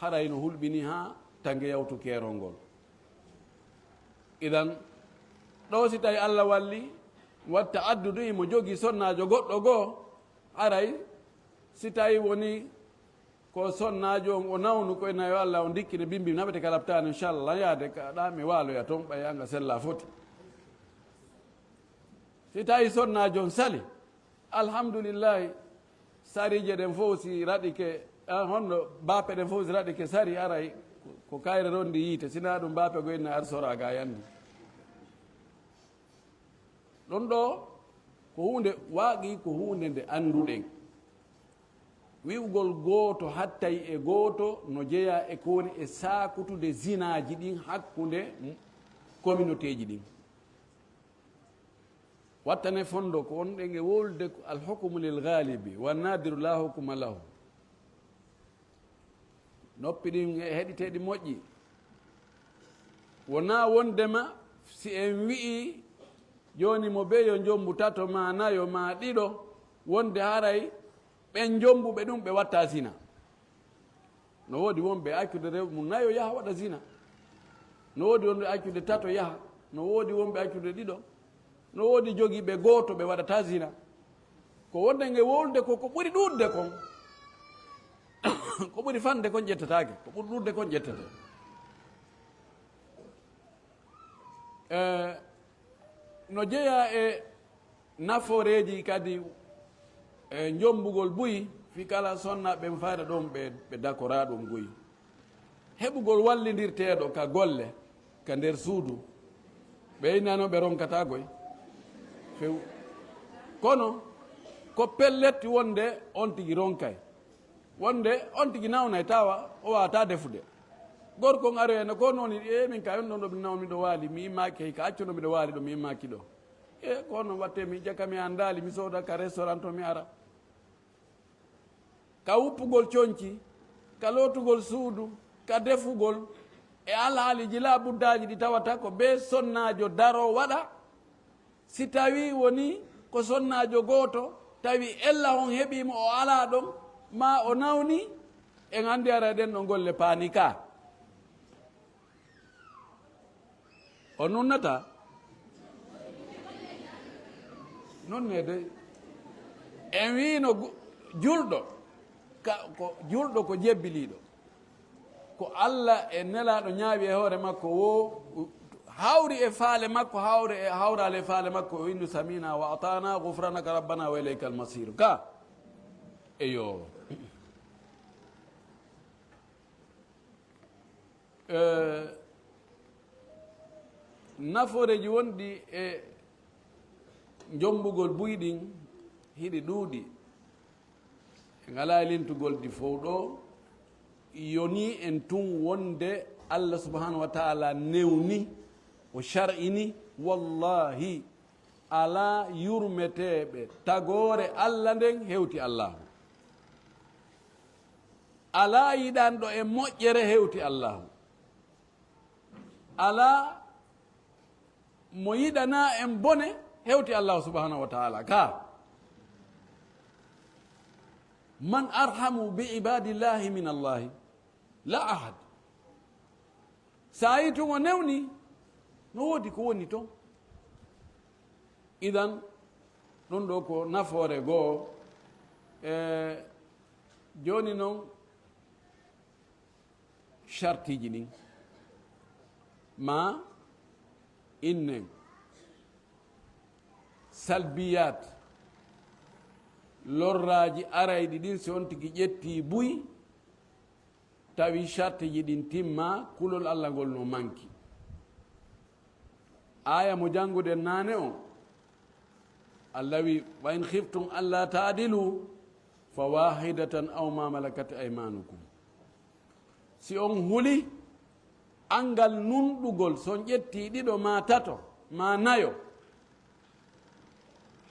haray no hulɓini haa tagge yawtu keerol ngol. Idan, ɗo si tawi Alla walli, watta addudu imo jogii sonnaajo goɗɗo goo, haray si tawi woni ko sonnaajo on o nawnu koye nayo Alla, o ndikkine bimbi naɓete ka laptaani, inchallah, yaade ka ɗa mi waaloya ton, ɓay anga sella foti. Si tawi sonnaajo on sali, alhamdulillahi, sariije ɗen fof si raɗike, ah, honno baape ɗen fof si raɗike sari, aray ko kayre rondi yiite, sina ɗum baape goynna ar sora ga yandi. Ɗon ɗo ko huunde waaɗi, ko huunde nde annduɗen. Wi'ugol gooto hattay e gooto no jeyaa e ko woni e saakutude zinaaji ɗin hakkunde communautéeji ɗin. Wattane fondo ko wonɗen e wowlude ko alhukmu lil ghalibi wa nadiru la hukma lahu. Noppi ɗin e heɗiteeɗi moƴƴi. Wonaa wondema si en wi'i jooni mo beyo njombu tato ma nayo ma ɗiɗo, wonde haray ɓen njombuɓe ɗum ɓe watta zina. No woodi wonɓe accude rewɓe mum nayo yaha waɗa zina. No woodi wonɓe accude tato yaha. No woodi wonɓe accude ɗiɗo. No woodi jogiiɓe gooto ɓe waɗata zina. Ko wonde nge wowlude ko, ko ɓuri ɗuuɗde kon. Ko ɓuri fande kon ƴettataake. Ko ɓuri ɗuuɗde kon ƴettete. Eh, no jeyaa e nafooreeji kadi, e njombugol buy, fi kala sonnaaɓe ɓen fayda ɗon ɓe, ɓe dakoraa ɗum buy. Heɓugol wallindirteeɗo ka golle, ka nder suudu, ɓe innano ɓe ronkataa koy. Few. Kono, ko pellet wonde on tigi ronkay. Wonde on tigi nawnay tawa o waawataa defude. Gorko on aroyay no ko noon, e min ka on ɗon ɗo mi naw miɗo waali, mi immaaki hey ka accuno miɗo waali ɗo, mi immaaki ɗo. E ko noon watte mi ƴaka mi anndaali, mi sooda ka restaurant to mi ara. Ka wuppugol conci, ka lootugol suudu, ka defugol, e alhaaliiji laa buddaaji ɗi tawata ko bee sonnaajo daroo waɗa, si tawii wonii ko sonnaajo gooto, tawi ella on heɓii mo o alaa ɗon, maa o nawni, en anndi ara e ɗen ɗon golle paani ka. O nunnataa? Nunnee dey. En wiino gu-, julɗo, ka, ko julɗo ko jebbiliiɗo. Ko Alla e Nelaaɗo ñaawi e hoore makko woo, hawri e faale makko, hawri e, hawraali e faale makko, o inndu sami'naa wa ata'naa, ghufraanaka rabbanaa wa ilaykal masiir. Ka? Eyo. Eh, nafooreeji wonɗi e njombugol buy ɗin hiɗi ɗuuɗi. En alaa e lintugol ɗi fow ɗoo. Yonii en tun wonde Allah subhanahu wa ta'ala newni, o shar'ini, wallahi, alaa yurmeteeɓe tagoore Allah nden hewti Allahu. Alaa yiɗanɗo en moƴƴere hewti Allahu. Alaa mo yiɗanaa en bone hewti Allahu subhanahu wa ta'ala. Ka, man arhamu bi ibadillahi min Allahi? La ahad. So a yii tun o newni, no woodi ko woni ton. Idan, ɗun ɗoo ko nafoore goo. E jooni non, shartiiji ɗin, ma innen salbiyat, lorraaji arayɗi ɗin, si on tigi ƴetti buy, tawi shartiiji ɗin timma, kulol Allah ngol no manki. Aaya mo jannguɗen naane on, Allah wi, "Wa in khiftum alla ta'dilu, fa wahidatan aw ma malakat aymanukum." Si on huli angal nunɗugol, si on ƴetti ɗiɗo ma tato ma nayo,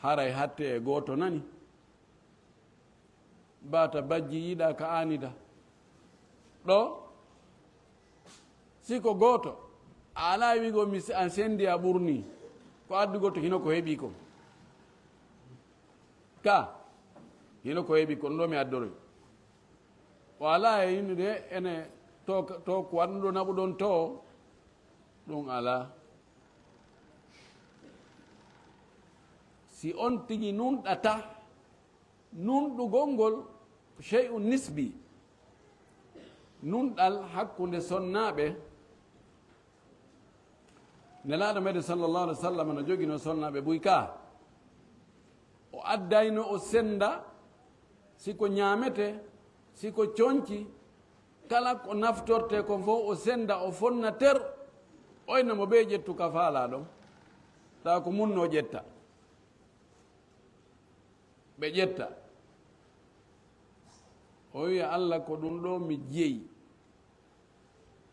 haray hatte e gooto nani. Baata bajji yiɗaa ka aanida. Ɗo, si ko gooto, a alaa wi'ugol mi se-, an sendi a ɓurni. Ko addugol to hino ko heɓi kon. Ka, hino ko heɓi kon ɗo mi addoroy. O alaa e innude ene to, to ko waɗuɗo naɓuɗon to, ɗum alaa. Si on tigi nunɗata, nunɗugol ngol ko shay'un nisbi. Nunɗal hakkunde sonnaaɓe. Nelaaɗo meɗen sallallahu alaihi wasallam no joginoo sonnaaɓe buy ka. O addayno o senda, si ko ñaamete, si ko conci, kala ko naftorte kon fof o senda, o fonna ter, oyna mo ɓe ƴettu ka faalaa ɗon. Tawa ko mun no ƴetta. Ɓe ƴetta. O wi'a, "Allah, ko ɗum ɗo mi jeyi.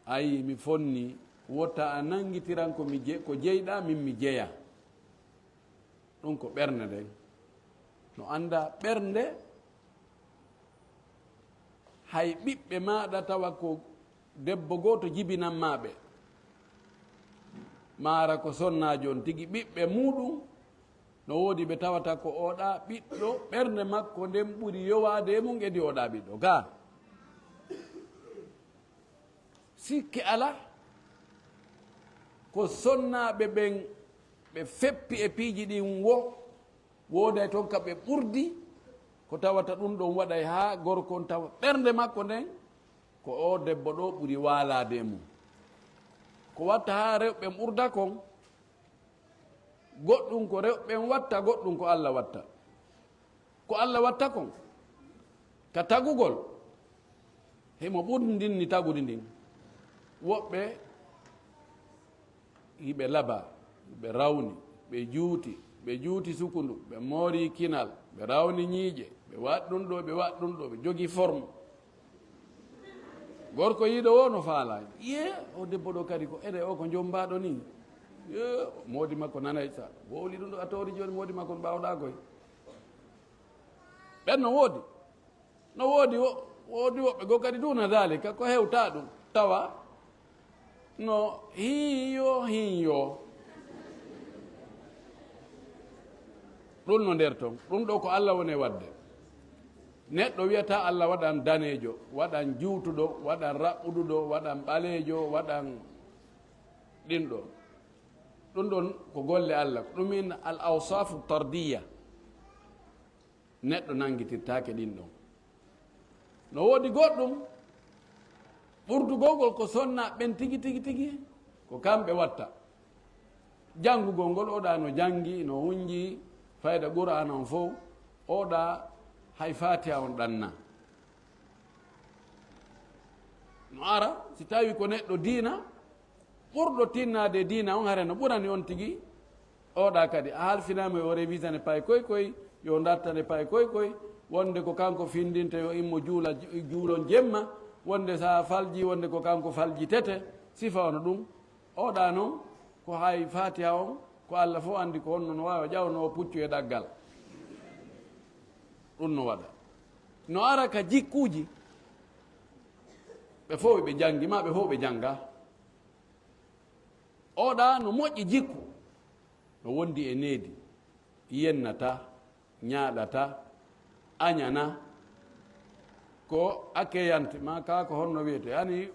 Ayi, mi fonni, wota a nangitiran ko mi je-, ko jeyɗaa, min mi jeya." Ɗum ko ɓernde nden. No annda ɓernde, hay ɓiɓɓe maaɗa tawa ko debbo gooto jibinan maa ɓe. Maara ko sonnaajo on tigi, ɓiɓɓe muuɗum no woodi ɓe tawata ko oɗa ɓiɗɗo, ɓernde makko nden ɓuri yowaade e mum edi oɗa ɓiɗɗo. Gaa, sikke alaa, ko sonnaaɓe ɓen ɓe feppi e piiji ɗin wo, wooday toon ka ɓe ɓurdi, ko tawata ɗum ɗon waɗay haa gorko on tawa ɓernde makko nden, ko oo debbo ɗoo ɓuri waalaade e mum. Ko watta haa rewɓe ɓurda kon, Goɗɗum ko rewɓe ɓen watta, goɗɗum ko Alla watta. Ko Alla watta kon, ka tagugol, himo ɓurdinni tagudi ndin. Woɓɓe hiɓe laba, ɓe rawni, ɓe juuti, ɓe juuti sukundu, ɓe moori kinal, ɓe rawni ñiiƴe, ɓe waɗi ɗum ɗo, ɓe waɗi ɗum ɗo, ɓe jogi forme. Gorko yiiɗo o no faala. Ye, o debbo ɗo kadi ko ene o ko jommbaaɗo ni. Ye, moodi makko nanay sa. Wowli ɗum ɗo a toori jooni moodi makko no ɓaawɗaa koy. Ɓen no woodi. No woodi wo-, woodi woɓɓe goo kadi duuna daalika ko hewtaa ɗum. Tawa no hiyo, hiyo. Ɗum no nder ton. Ɗum ɗo ko Alla woni e waɗde. Neɗɗo wiyata Alla waɗan daneejo, waɗan juutuɗo, waɗan raɓɓuɗuɗo, waɗan ɓaleejo, waɗan ɗin ɗo. Ɗum ɗon ko golle Alla. Ko ɗum in al awsafu tardiya. Neɗɗo nanngitirtaake ɗin ɗon. No woodi goɗɗum, ɓurdugol ngol ko sonna ɓen tigi, tigi, tigi, ko kamɓe watta. Janngugol ngol, oɗa no janngi, no hunji, fayda Qur'aana on fow, oɗa hay Faatiha on ɗanna. No ara, si tawi ko neɗɗo diina, ɓurɗo tinnaade e diina on, hare no ɓurani on tigi. Oɗa kadi, a halfinaama yo revisane pay koy koy, yo dartane pay koy koy, wonde ko kanko findinta yo immo juula, juulon jemma, wonde sa falji, wonde ko kanko faljitete, sifa ono ɗum. Oɗa non, ko hay Faatiha on, ko Alla fof anndi ko honno no waawa ƴawnoo puccu e ɗaggal. Ɗum no waɗa. No ara ka jikkuuji, ɓe fof ɓe janngi, ma ɓe fof ɓe jannga. Oɗa no moƴƴi jikku, no wondi e needi, yennata, ñaaɗata, añana, ko accueillante, ma ka ko honno wiyete, yani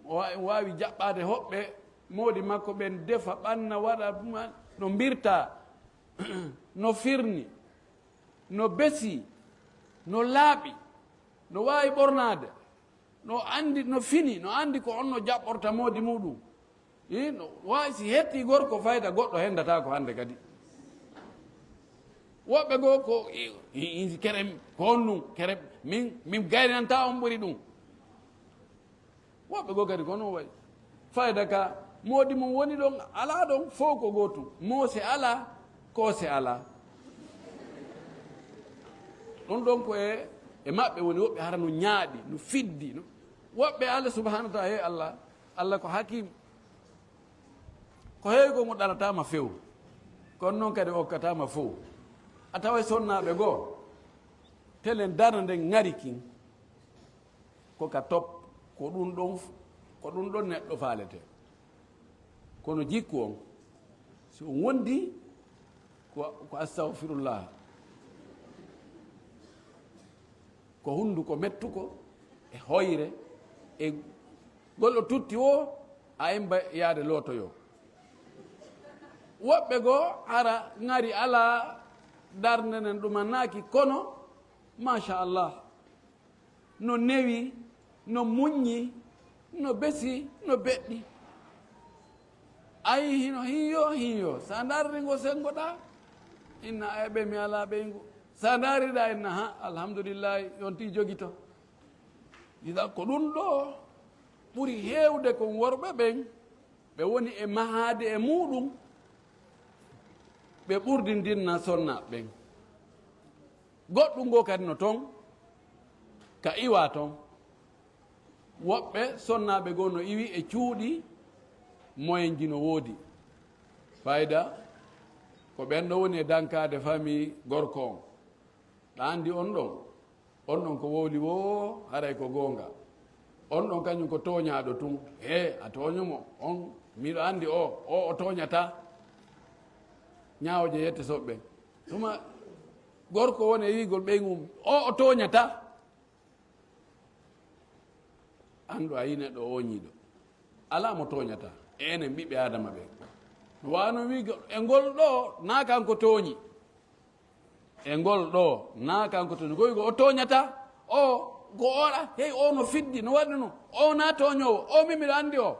wa-, waawi jaɓɓaade hoɓɓe moodi makko ɓen, defa, ɓanna, waɗa, ma, no mbirta, no firni, no besi, no laaɓi, no waawi ɓornaade, no anndi, no fini, no anndi ko honno jaɓɓorta moodi muɗum. I, no waawi si hetti gorko fayda goɗɗo henndata ko hannde kadi. Woɓɓe goo ko, i, i, i, kerem, ko honɗum, kerem, min, min gaynanta on ɓuri ɗum. Woɓɓe goo kadi ko non wayi. Fayda ka, moodi mum woni ɗon, alaa ɗon, fow ko gootum. Moose alaa, koose alaa. Ɗon ɗon ko e, e maɓɓe woni woɓɓe hara no ñaaɗi, no fiddi, no. Woɓɓe Alla subhanahu wa ta'ala, he Alla, Alla ko hakim. Ko heewi ko mo ɗalataama few. Kono noon kadi okkataama fow. A taway sonnaaɓe goo, telen darnde nden ŋari kin. Ko ka top, ko ɗum ɗon, ko ɗum ɗon neɗɗo faalete. Kono jikku on, si on wondi, ko, ko astagfirullah. Ko hunnduko mettuko, e hoyre, e golɗo tutti o, a emba yaade lootoyo. Woɓɓe goo, hara ŋari alaa darnde nden ɗumannaaki, kono, machallah. No newi, no muññi, no besi, no beɗɗi. Ayi, hino hiyo, hiyo. Sa ndaari ngo senngo ɗaa, inna ay ɓe mi alaa ɓeyngu. Sa ndaari ɗaa, inna ha, alhamdulillahi, yonti jogito. Ida ko ɗum ɗo ɓuri heewde kon worɓe ɓen, ɓe woni e mahaade e muuɗum, ɓe ɓurdindinna sonna ɓen. Goɗɗum goo kadi no ton, ka iwa ton. Woɓɓe sonnaaɓe goo no iwi e cuuɗi, moyenji no woodi. Fayda, ko ɓen ɗo woni e dankaade famii gorko on. Ɗa anndi on ɗon, on ɗon ko wowli woo, haray ko goonga. On ɗon kañum ko tooñaaɗo tun. He, a tooño mo, on, miɗo anndi o, o, o tooñataa. Ñaawoje yette soɓɓe. Tuma gorko woni e wiigol ɓeyngu mum, o, o tooñataa. Anndu a yi neɗɗo o oñiiɗo. Alaa mo tooñataa. E enen ɓiɓɓe Aadama ɓen. No waano wiigol, e ngol ɗo, naa kanko tooñi. E ngol ɗo, naa kanko tooñi. Ko wiigol o tooñataa. O, ko oɗa, hey, o no fiddi, no waɗi no. O naa tooñoowo. O min miɗo anndi o.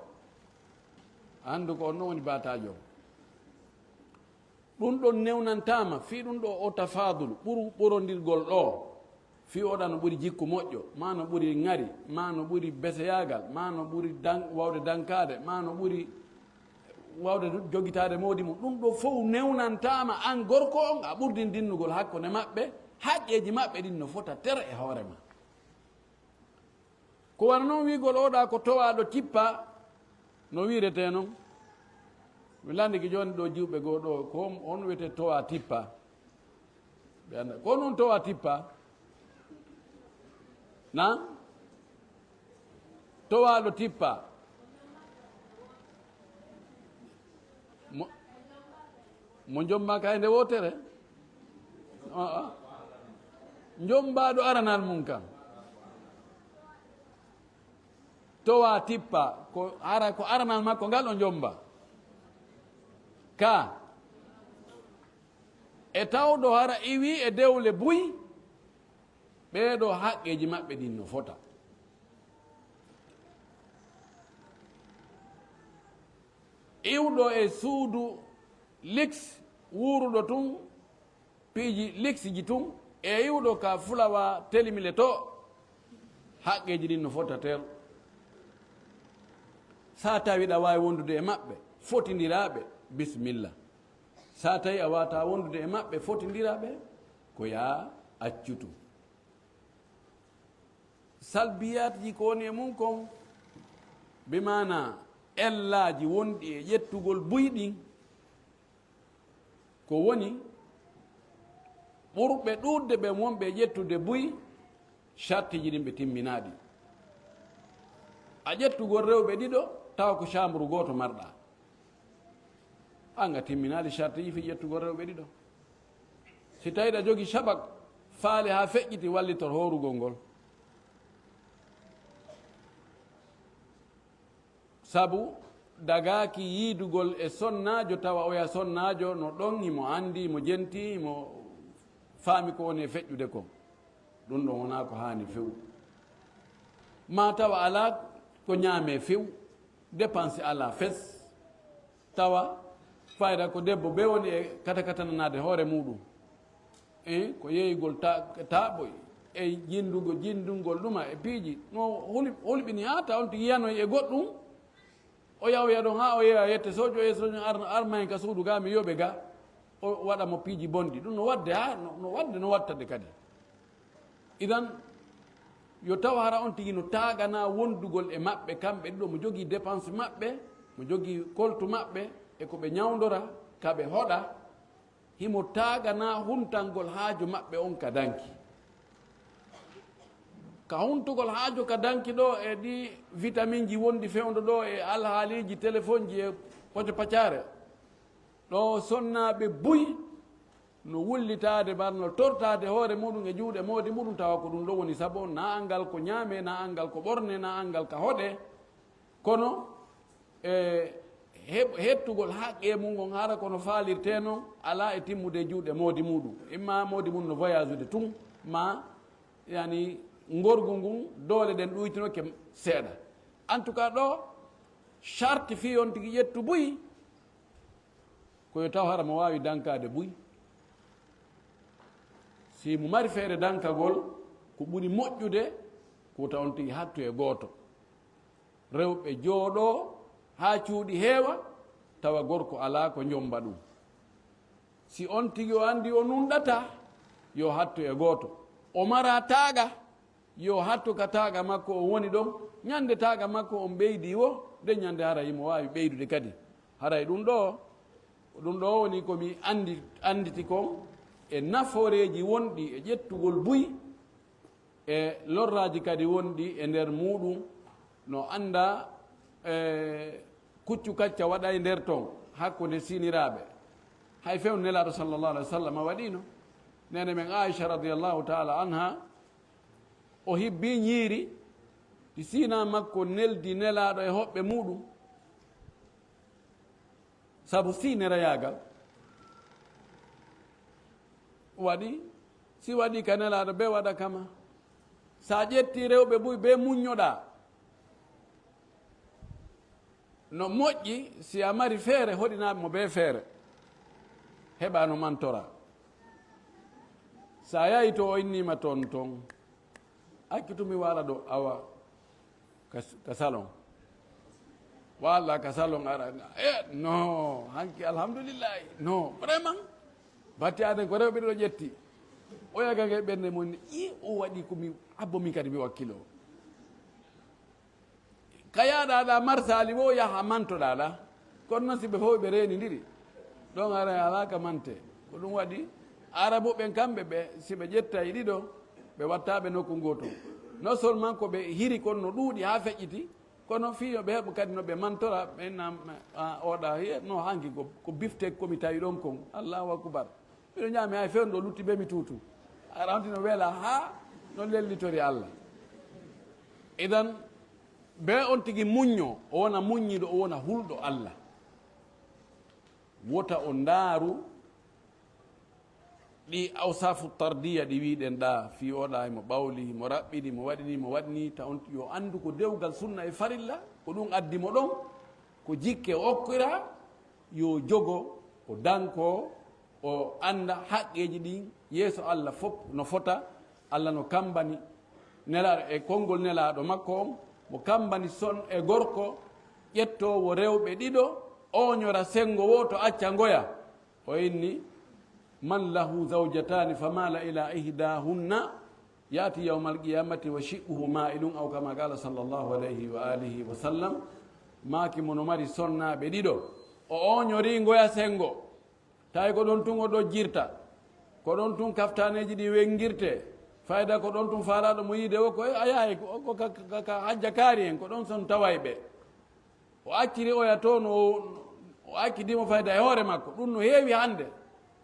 Anndu ko on non woni baataajo. Ɗum ɗon newnantaama, fii ɗum ɗo o tafaadul, ɓuru-, ɓurondirgol ɗo, fii oɗa no ɓuri jikku moƴƴo, maa no ɓuri ŋari, maa no ɓuri beseyaagal, maa no ɓuri dan-, waawde dankaade, maa no ɓuri waawde du-, jogitaade moodi mum. Ɗum ɗo fof newnantaama aan gorko on, a ɓurdin dinnugol hakkunde maɓɓe, haqqeeji maɓɓe ɗin no fota tere e hoore ma. Ko wano noon wiigol oɗa ko towaaɗo tippa, no wiiretee noon. Mi landike jooni ɗo jiwɓe goo ɗo, ko on, on wiyetee towaa tippa. Ɓe annda. Ko noon towaa tippa? Na? Towaaɗo tippa. Mo, mo njomba kay nde wootere? Aa. Njombaaɗo aranal mum kan. Towaa tippa, ko ara, ko aranal makko ngal o njomba. Ka. E tawɗo hara iwi e dewle buy, ɓee ɗo haqqeeji maɓɓe ɗin no fota. Iwɗo e suudu liks, wuuruɗo tun, piiji liksiji tun, e iwɗo ka fulawa telimile to, haqqeeji ɗin no fota teer. Sa tawi ɗa waawi wondude e maɓɓe, fotindiraaɓe, bismilla. Sa tawi a waata wondude e maɓɓe, fotindiraaɓe, ko yaa accutu. Salbiyaatji ko woni e mum kon, bi maana ellaaji wonɗi e ƴettugol buy ɗin, ko woni ɓurɓe ɗuuɗde ɓen wonɓe e ƴettude buy, shartiiji ɗin ɓe timminaɗi. A ƴettugol rewɓe ɗiɗo, tawa ko chambre gooto marɗa. An a timminaali shartiiji fii ƴettugol rewɓe ɗiɗo. Si tawii ɗa jogii shabak, faale haa feƴƴiti, wallitor hoorugol ngol. Sabu dagaaki yiidugol e sonnaajo, tawa oya sonnaajo no ɗon, himo anndi, himo jenti, himo faami ko woni e feƴƴude kon. Ɗun ɗon wonaa ko haani few. Maa tawa alaa ko ñaamee few, dépense alaa fes. Tawa fayda ko debbo bee woni e kata-katananaade hoore muuɗum. E ko yeeyugol ta-, taaɓoy, e jinndugol, jinndungol ɗuma e piiji. No hul-, hulɓini haa tawa on tigi yanoy e goɗɗum. O yahoya ɗon haa o yeeya yette soojo, e soojo ar-, arma en ka suudu ga, mi yoɓe ga. O waɗa mo piiji bonɗi. Ɗum no waɗde haa, no, no waɗde, no waɗtade kadi. Idan, yo taw hara on tigi no taagana wondugol e maɓɓe, kamɓe ɗiɗo, mo jogii dépense maɓɓe, mo jogii koltu maɓɓe, e ko ɓe ñawndora, ka ɓe hoɗa, himo taagana huntangol haaju maɓɓe on ka danki. Ka huntugol haaju ka danki ɗo e ɗi vitaminji wonɗi fewndo ɗo e alhaaliiji telefonji e poco pacaare, ɗo sonnaaɓe buy no wullitaade, bar no tortaade hoore muɗum e juuɗe moodi muɗum, tawa ko ɗum ɗo woni sabu on, na anngal ko ñaame, na anngal ko ɓorne, na anngal ka hoɗe. Kono, e, heɓ-, hettugol haqqe mum on, hara kono faalirte non, alaa e timmude e juuɗe moodi muɗum. Imma moodi mum no voyage ude tun, ma, yani, ngorgu ngun, doole ɗen ɗuytinoke seeɗa. En tout cas, ɗo, charte fii on tigi ƴettu buy, ko yo taw hara mo waawi dankaade buy. Si mo mari feere dankagol, ko ɓuri moƴƴude, ko taw on tigi hattu e gooto. Rewɓe jooɗoo haa cuuɗi heewa, tawa gorko alaa ko njomba ɗum. Si on tigi o anndi o nunɗataa, yo hattu e gooto. O mara taaga, yo hattu ka taaga makko on woni ɗon. Ñande taaga makko on ɓeydi wo, de ñande hara himo waawi ɓeydude kadi. Haray ɗum ɗo, ɗum ɗo woni ko mi anndi-, annditi kon e nafooreeji wonɗi e ƴettugol buy, e lorraaji kadi wonɗi e nder muuɗum, no annda, e, kuccu kacca waɗa e nder ton hakkunde siniraaɓe. Hay few Nelaaɗo sallallahu alaihi wasallam waɗiino. Neene men Aisha radiyallahu ta'ala anha, o hibbi ñiiri, ɗi siina makko neldi Nelaaɗo e hoɓɓe muuɗum. Sabu sinerayaagal waɗi, si waɗi ka Nelaaɗo, be waɗa kama. Sa ƴetti rewɓe buy, be muññoɗaa. No moƴƴi, si a mari feere, hoɗinaa mo be feere. Heɓa no mantora. Sa yahi to o innima ton ton. Accu tun mi wara ɗo awa ka, ka salon. Walla ka salon ara. Eh, no, hanki alhamdulillahi. No, vraiment. Batti aden ko rewɓe ɗiɗo ƴetti. O yaga nge ɓernde mum ni, i o waɗi ko mi abbo min kadi mi wakkilo. Ka yaaɗa ɗa marsali wo yaha mantoɗa ɗa. Kono noon si ɓe fof ɓe reenidiri, ɗon ara alaa ka mante. Ko ɗum waɗi Arabu ɓen kamɓe ɓe, si ɓe ƴettay ɗiɗo, ɓe watta ɓe nokku gooto. Non seulement ko ɓe hiri kon no ɗuuɗi haa feƴƴiti, kono fii yo ɓe heɓu kadi no ɓe mantora, ɓe nam, a, oɗa, hiya, no hanki ko, ko biftek ko mi tawi ɗon kon. Allahu akbar. Miɗo ñaami hay fewnɗo lutti be mi tuutu. A rawti no weela haa no lellitori Allah. Idan, be on tigi muñño, o wona muññiɗo, o wona hulɗo Allah. Wota o ndaaru ɗi awsafu tardiya ɗi wiɗen ɗa, fii oɗa himo ɓawli, himo raɓɓiɗi, mo waɗini, mo waɗini, ta on yo anndu ko dewgal sunna e farilla, ko ɗum addi mo ɗon, ko jikke o okkira, yo jogo, o danko, o annda haqqeeji ɗin yeeso Allah fof no fota. Allah no kambani Nelaaɗo e konngol Nelaaɗo makko on, mo kambani son e gorko ƴettoowo rewɓe ɗiɗo, ooñora senngo wooto acca ngoya. O inni, "Man lahu zawjatani famala ila ihdahunna ya'ti yawmal qiyamati wa shiqquhu ma'ilun," aw kama qala sallallahu alayhi wa alihi wa sallam. Maaki mo no mari sonnaaɓe ɗiɗo, o ooñori ngoya senngo. Tawi ko ɗon tun o ɗojjirta, ko ɗon tun kaftaneeji ɗi wenngirte, fayda ko ɗon tun faalaaɗo mo yiide o, ko a yahay ko, ko ka, ka, ka hajja kaari en, ko ɗon son taway ɓe. O acciri oya to no, o accidi mo fayda e hoore makko. Ɗum no heewi hannde,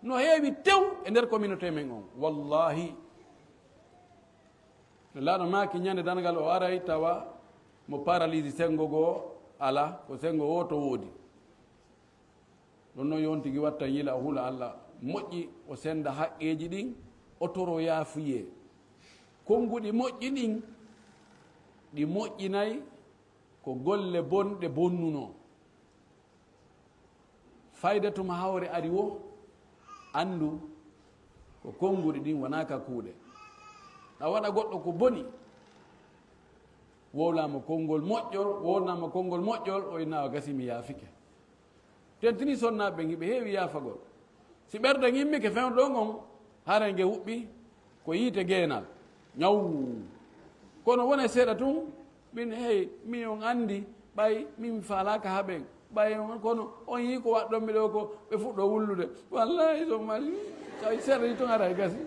no heewi tew e nder communauté men on. Wallahi. Laaɗo maaki ñande dangal o aray tawa mo paralysie senngo goo alaa, ko senngo wooto woodi. Ɗon noon yo on tigi watta yila, o hula Allah moƴƴi, o sennda haqqeeji ɗin, o toro yaafuyee. Konnguɗi moƴƴi ɗin, ɗi moƴƴinay ko golle bonɗe bonnunoo. Fayda tuma hawre ari wo, anndu ko konnguɗi ɗin wonaa ka kuuɗe. A waɗa goɗɗo ko boni, wowlaama konngol moƴƴol, wowlaama konngol moƴƴol, o inna o gasi mi yaafike. Tentini sonnaaɓe ɓen, hiɓe heewi yaafagol. Si ɓerɗe immike fewndo on, haray nge huɓɓi ko yiite geenal. Ñaw. Kono wona seeɗa tun, min, hey, min on anndi, ɓay min faalaaka haɓen. Ɓay on, kono on yii ko waɗɗon mi ɗo ko, ɓe fuɗɗo wullude. Wallahi, so mari, tawi seeɗa ni tun haray gasi.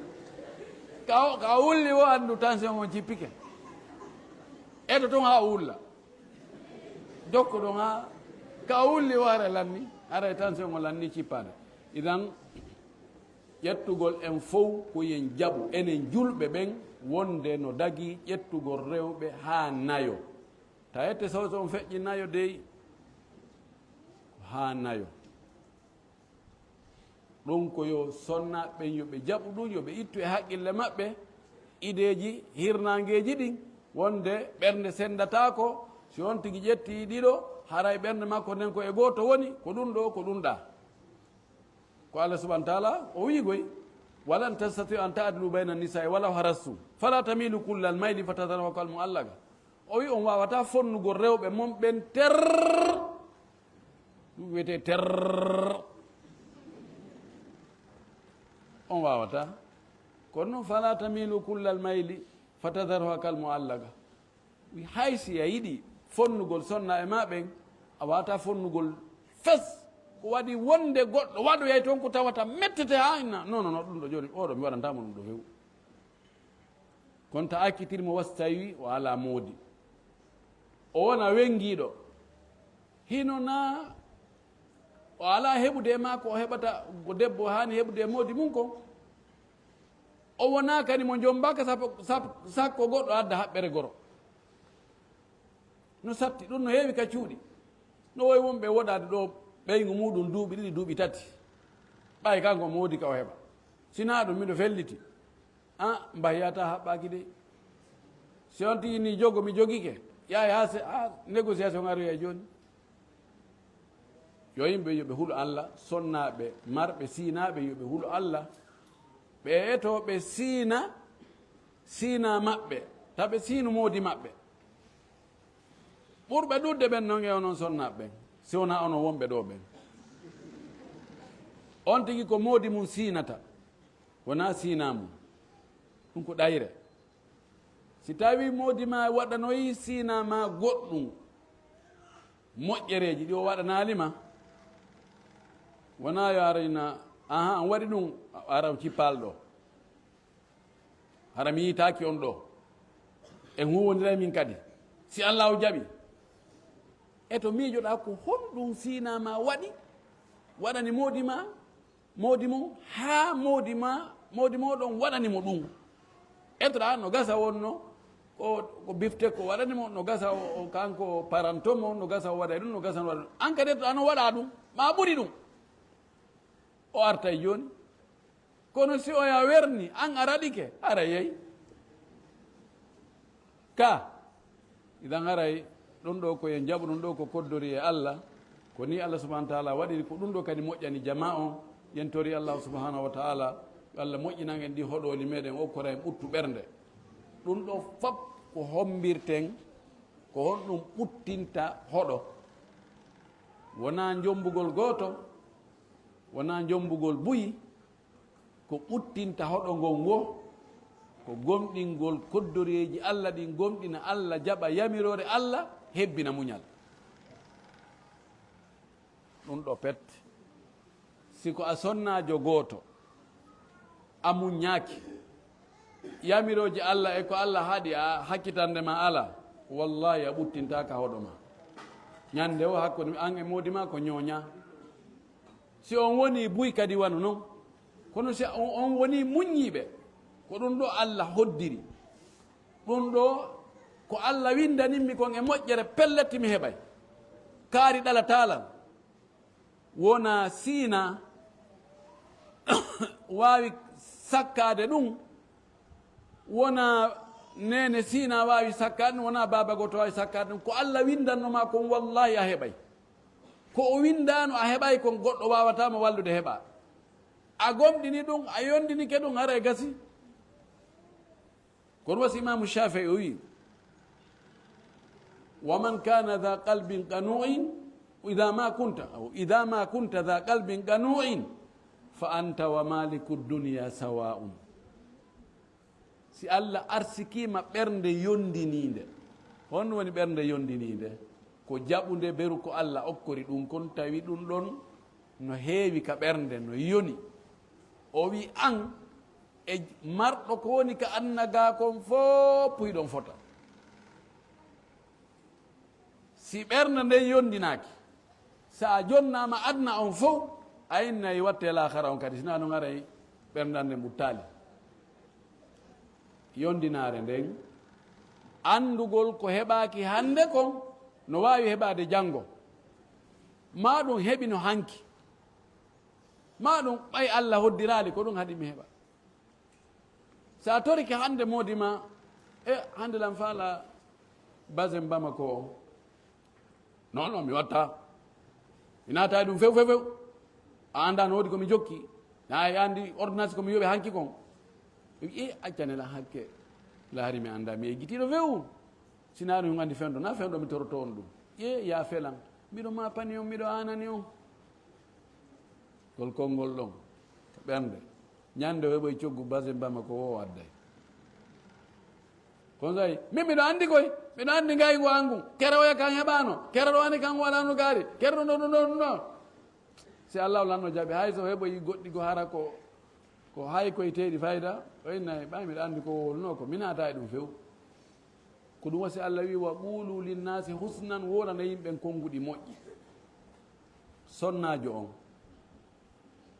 Ka o, ka o wulli o anndu tension on jippike. Eto tun haa o wulla. Jokkuɗon haa ka o wulli o haray lanni, haray tension o lanni cippaade. Idan, ƴettugol en fow ko yen jaɓu, enen julɓe ɓen, wonde no dagii ƴettugol rewɓe haa nayo. Ta ette sawso on feƴƴi nayo dey, haa nayo. Ɗum ko yo sonnaaɓe ɓen, yo ɓe jaɓu ɗum, yo ɓe ittu e haqqille maɓɓe ideeji hirnaangeeji ɗin, wonde ɓernde senndataako, si on tigi ƴetti ɗiɗo, haray ɓernde makko nden ko e gooto woni, ko ɗum ɗo, ko ɗum ɗa. Ko Allah subhanahu wa taala o wi'i goy, "Walan tastati'u an ta'dilu bayna nisaa'i walaw harastum, fala tamilu kullal mayli fatadharuha kal mu'allaqa." O wi'i on waawataa fonnugol rewɓe mon ɓen ter. Ɗum wiyetee ter. On waawataa. Kono noon, "Fala tamilu kullal mayli fatadharuha kal mu'allaqa." Wi hay si a yiɗi fonnugol sonna e maa ɓen, a waawataa fonnugol fes. Ko waɗi wonde goɗɗo waɗoyay toon ko tawata mettete haa inna, "Non, non, non, ɗum ɗo jooni, oɗo mi waɗantaa mo ɗum ɗo few." Kono ta accitir mo, wa si tawi o alaa moodi. O wona wenngiiɗo. Hino naa o alaa heɓude e maa ko o heɓata, ko debbo haani heɓude e moodi mum kon. O wonaa kadi mo jombaka sap-, sap-, sakko goɗɗo adda haɓɓere goro. No satti, ɗum no heewi ka cuuɗi. No woy wonɓe woɗaade ɗo ɓeyngu muuɗum duuɓi ɗiɗi, duuɓi tati. Ɓay kanko moodi ka o heɓa. Sinaa ɗum, miɗo felliti. Ah, mbahyata haɓɓaaki de. Si on tigi ni jogo, mi jogike. Yaay haa se-, haa négociation aroya jooni. Yo yimɓe yo ɓe hulu Alla, sonnaaɓe, marɓe, siinaaɓe yo ɓe hulu Alla. Ɓe eto ɓe siina, siina maɓɓe, ta ɓe siinu moodi maɓɓe. Ɓurɓe ɗuuɗde ɓen non e onon sonnaaɓe ɓen, si wonaa onon wonɓe ɗoo ɓen. On tigi ko moodi mum siinata, wonaa siinaa mum. Ɗum ko ɗayre. Si tawii moodi maa waɗanoyi siinaa maa goɗɗum, moƴƴereeji ɗi o waɗanaali ma, wonaa yo arayna, aha, on waɗi ɗum, ara o cippal ɗoo. Hara mi yiitaaki on ɗoo. En huuwondiray min kadi. Si Allaahu jaɓi. E to miijoɗaa ko honɗum siinaa maa waɗi, waɗani moodi maa, moodi mum, haa moodi maa, moodi mooɗon waɗani mo ɗum. Etoɗaa no gasa wonno, ko, ko bifte ko waɗani mo, no gasa o, o kanko paranto mo, no gasa o waɗay ɗum, no gasa o waɗa ɗum. An kadi etoɗaa no waɗa ɗum, maa ɓuri ɗum. O artay jooni. Kono si oya werni, an a raɗike, ara yeey. Ka, idan haray, ɗum ɗoo ko yen jaɓu, ɗum ɗoo ko koddori e Alla. Ko ni Alla subhanahu wa taala waɗiri, ko ɗum ɗoo kadi moƴƴani jamaa on. Yen tori Alla subhanahu wa taala, yo Alla moƴƴinan en ɗi hoɗooli meɗen, okkora en ɓuttu ɓernde. Ɗum ɗoo fop ko hombirten, ko honɗum ɓuttinta hoɗo. Wonaa njombugol gooto, wonaa njombugol buy, ko ɓuttinta hoɗo ngon wo, ko gomɗingol koddoreeji Alla ɗin, gomɗina Alla, jaɓa yamiroore Alla, hebbina muñal. Ɗum ɗoo pet. Si ko a sonnaajo gooto, a muññaaki, yamirooji Alla e ko Alla haɗi a hakkitande ma alaa, wallaahi a ɓuttintaaka hoɗo ma. Ñande wo hakkunde an e moodi ma ko ñooñaa. Si on wonii buy kadi wano non. Kono si on, on wonii muññiiɓe, ko ɗum ɗoo Alla hoddiri. Ɗum ɗoo ko Alla windanimmi kon e moƴƴere, pellet mi heɓay. Kaari ɗalataa lan. Wonaa siinaa waawi sakkaade ɗum, wonaa neene siinaa waawi sakkaade ɗum, wonaa baaba gooto waawi sakkaade ɗum. Ko Alla windanno ma kon, wallaahi a heɓay. Ko o windaano a heɓay kon, goɗɗo waawataa mo wallude heɓaa. A gomɗini ɗum, a yondinike ɗum, haray gasi. Kono wasi Imaamu Shaafi'i o wi'i, "Wa man kana dha qalbin qanu'in, idha ma kunta, aw idha ma kunta dha qalbin qanu'in, fa anta wa maliku dunya sawa'un." Si Alla arsikiima ɓernde yondiniinde, honno woni ɓernde yondiniinde? Ko jaɓunde beru ko Alla okkori ɗum kon, tawi ɗum ɗon no heewi ka ɓernde, no yoni. O wi an, e marɗo ko woni ka annagaa kon fof, puy ɗon fota. Si ɓernde nden yondinaaki, sa a jonnaama aduna on fof, a innay watte laakhara on kadi, sinaa no ngaray ɓernde nden ɓuttaali. Yondinaare nden, anndugol ko heɓaaki hannde kon, no waawi heɓaade janngo. Maa ɗum heɓino hanki. Maa ɗum ɓay Alla hoddiraali, ko ɗum haɗi mi heɓa. Sa torike hannde moodi ma, e hannde lan faala basen Bamako o. Non, non, mi watta. Mi naata e ɗum few, few, few. A annda no woodi ko mi jokki. Na e anndi ordonnance ko mi yoɓi hanki kon. E accane la hakke. La hari mi annda, mi eggitiiɗo few. Sinaa ɗum anndi fewndo, na fewndo mi toroto on ɗum. Ƴee, ya felan. Miɗo ma pani on, miɗo aanani on. Ngol konngol ɗon, ko ɓernde. Ñande o heɓoy coggu basen Bamako o adday. Kon say, min miɗo anndi koy, miɗo anndi ngaygu an ngun. Kere oya kan heɓaano, kere ɗo ani kan waɗaano gaari, kere ɗo, ɗo, ɗo, ɗo, ɗo. Si Allahu lanno jaɓi, hay so heɓoy goɗɗi go hara ko, ko hay koye teeɗi fayda, o inna e ɓay miɗo anndi ko wowluno ko, mi naata e ɗum few. Ko ɗum wasi Alla wi, "Wa qulu linnaasi husnan", wowlana yimɓen konnguɗi moƴƴi. Sonnaajo on,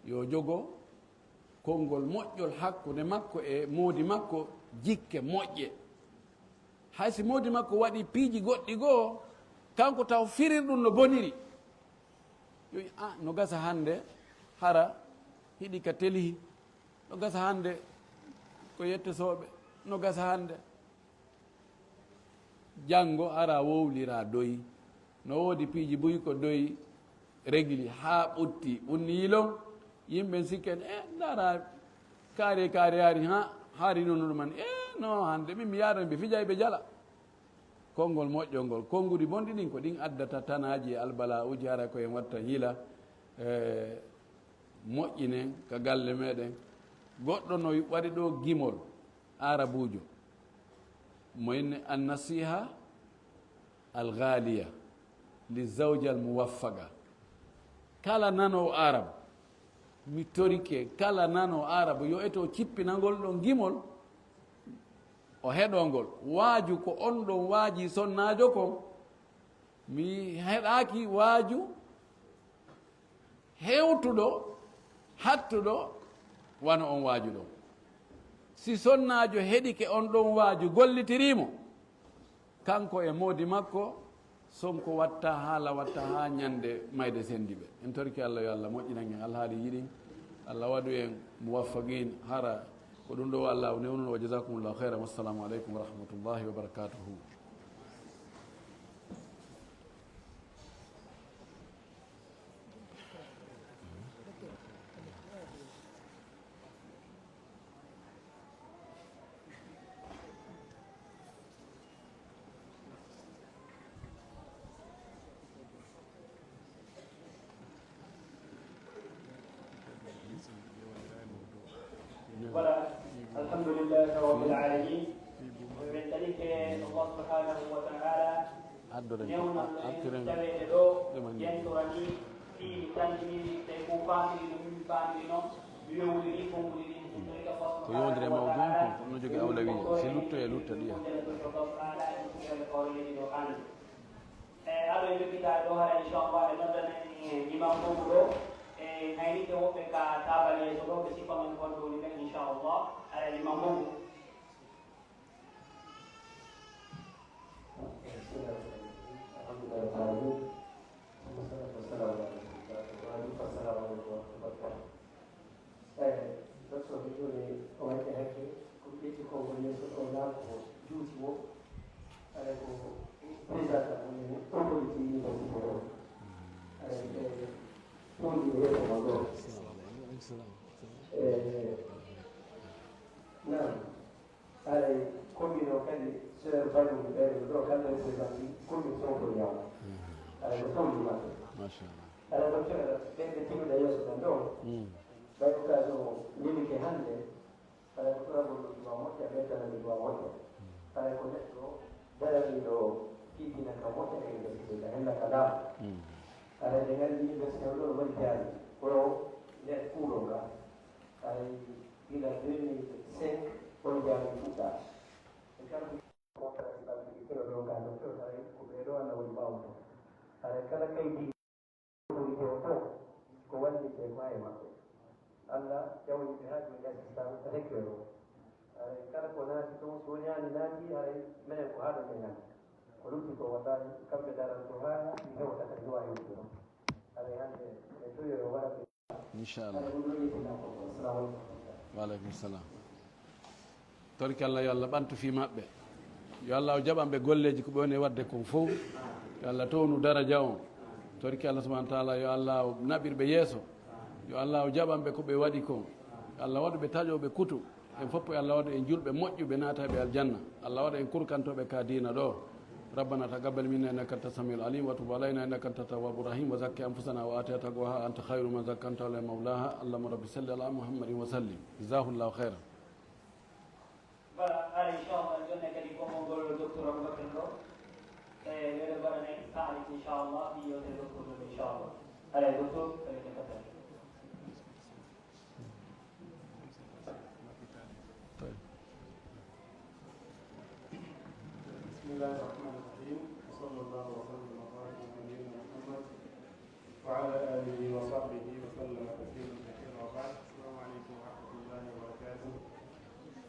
yo jogo konngol moƴƴol hakkunde makko e moodi makko, jikke moƴƴe. Hay si moodi makko waɗi piiji goɗɗi goo, kanko taw firir ɗum no boniri. Yo wi, "Ah, no gasa hannde, hara hiɗi ka telihi. No gasa hannde ko yettesooɓe. No gasa hannde." Janngo ara wowlira doyi. No woodi piiji buy ko doyi. regli haa ɓutti, ɓunni yilon, yimɓe sikken, e, ndaara kaari e kaari yaari, ha, haari noon ɗum man, e, no, hannde min mi yaarani ɓe fijay ɓe jala. Konngol moƴƴol ngol, konnguɗi bonɗi ɗin, ko ɗin addata tanaaji e albala'uuji, hara ko en watta hila, e, moƴƴinen ka galle meɗen. Goɗɗo no waɗi ɗo gimol aarabuujo, mo inne an nasiha al ghaliya li zawja al muwaffaqa. Kala nanoowo arab, mi torike, kala nanoowo arab, yo eto cippinangol ɗon gimol, o heɗo ngol. Waaju ko on ɗon waaji sonnaajo kon. Mi heɗaaki waaju hewtuɗo, hattuɗo, wano on waaju ɗon. Si sonnaajo heɗike on ɗon waaju, gollitirii mo, kanko e moodi makko, Sonko watta haala, watta haa ñande mayde senndi ɓe. En torki Allah, yo Allah moƴƴinan en alhaaliiji ɗin. Allah waɗu en muwaffaqiin. Hara ko ɗum ɗo Allah newnuno. Wa jazakumullahu khairan. Wassalamu alaikum wa rahmatullahi wa barakatuhu. Voilà. Alhamdulillahi rabbil alamin. Min ɗaɓɓirte Allah subhanahu wa ta'ala. Addoren ko newnan en artiren taweede ɗo, ɗumen ni. Yentorani fii mi tantini, tawi ko faamiri no min faamiri noon, mi wewliri konguɗi ɗin. Ko yowndire mawɗum ko, ko ɗum no jogii awlawiya. Si luttoye, lutta ɗiya. E ado e jokkitaade ɗo hara, inchallah, e noddana en imam Bogu ɗo, e ngaynike woɓɓe ka taabal yeeso ɗo, ɓe siffa men kon ɗo ni ɓen, inchallah. Hara imam Bogu. Alhamdulillah, ثم الصلاة والسلام على رسول الله وبعد، فالسلام عليكم ورحمة الله وبركاته. Eyi, docteur, mi jooni o waɗi hakke, ko ɓe ƴetti konngol yeeso ɗo, laamɗo o juuti mo, aɗa ko président woni autorité université o. Aɗa ɓe tuundi e yeeso mon ɗo. E, naam. Haray commune o kadi, sœur Banumi ɓen ɗo, kamɓe représenté commune Sohli Ñaw. Haray ko towdi maɓɓe. Machallah. Haray ko co-, ɓen ɓe timmiɗa yeeso ɓen ɗo. Mm. Ɓay occasion o yimike hannde, haray ko ɗoraɓol ɗum ɗum a moƴƴa, ɓeydana ɗum ɗum a moƴƴa. Haray ko neɗɗo daraniiɗo fii dina ka moƴƴa, ka université, ka hella ka laaɓa. Mm. Haray ɓe nganndi université o ɗo no waɗi jaari. Ko nder kuuɗo nga. Haray gila deux mille cinq, on jaari fuɗɗa. E kamɓe principal ɗi kiro ɗo ka docteur, haray ko ɓee ɗo Allah woni ɓaawo to. Haray kala kaydi autorité o to, ko wallite ko e maɓɓe. Allah ƴawni ɓe haa jooni assistant recteur o. Haray kala ko naati toon, so woni naati, haray menen ko haa ɗo men naati. Ko lutti ko wallahi, kamɓe daran to haa mi hewta kadi no waawi wonde ɗo. Haray hannde, e toyo o waɗa Inchallah. Wa aleykum salam. Torki Allah, yo Allah ɓantu fii maɓɓe. Yo Allah o jaɓan ɓe golleeji ko ɓe woni e waɗde kon fow. Yo Allah townu daraja on. Torki Allah subhanahu wa taala, yo Allah o naɓir ɓe yeeso. Yo Allah o jaɓan ɓe ko ɓe waɗi kon. Yo Allah waɗu ɓe taƴooɓe kutu. En fof, yo Allah waɗu en julɓe moƴƴuɓe, naata ɓe aljanna. Allah waɗa en kurkantooɓe ka diina ɗo. ربنا تقبل منا إنك أنت السميع العليم وتب علينا إنك أنت التواب الرحيم وزكي أنفسنا وآتها تقواها أنت خير من زكاها أنت وليها ومولاها. اللهم رب صل على محمد وسلم. جزاه الله خيرا. Voilà, hara inchallah, jooni kadi konngol ngol docteur Aboubacar Ndao. E, ɓeɗo mbaɗa en saalit inchallah, ɗi yewtere docteur ɗo inchallah. Hara docteur, kadi ko tawata. طيب. بسم الله الرحمن الرحيم. وصلى الله وسلم وبارك على نبينا محمد وعلى آله وصحبه وسلم تسليما كثيرا وبعد. السلام عليكم ورحمة الله وبركاته.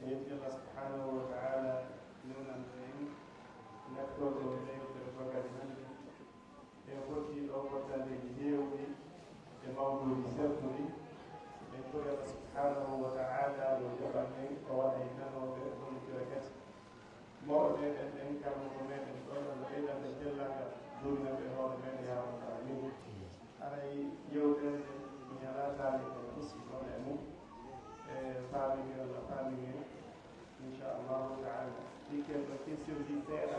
En yetti Allah subhanahu wa ta'ala, newnan en naftorɗo e yewtere fagari hannde. En fotii ɗo wottandeeji heewɗi e mawɗuuji sertuɗi. En kori Allah subhanahu wa ta'ala yo jaɓan en, o waɗa en nanooɓe, hollitira kadi. Mawɗo meɗen ɓen, karmoko meɗen ɗo, Allah ɓeydana ɓe teddanga, duumina ɓe e hoore meɗen, ya rabbal alamin. Haray yewtere nde mi alaa taali ko fusi kono e mum. E faamini walla faamini, inchallahu taala. Ɗikken ɗo question ji seeɗa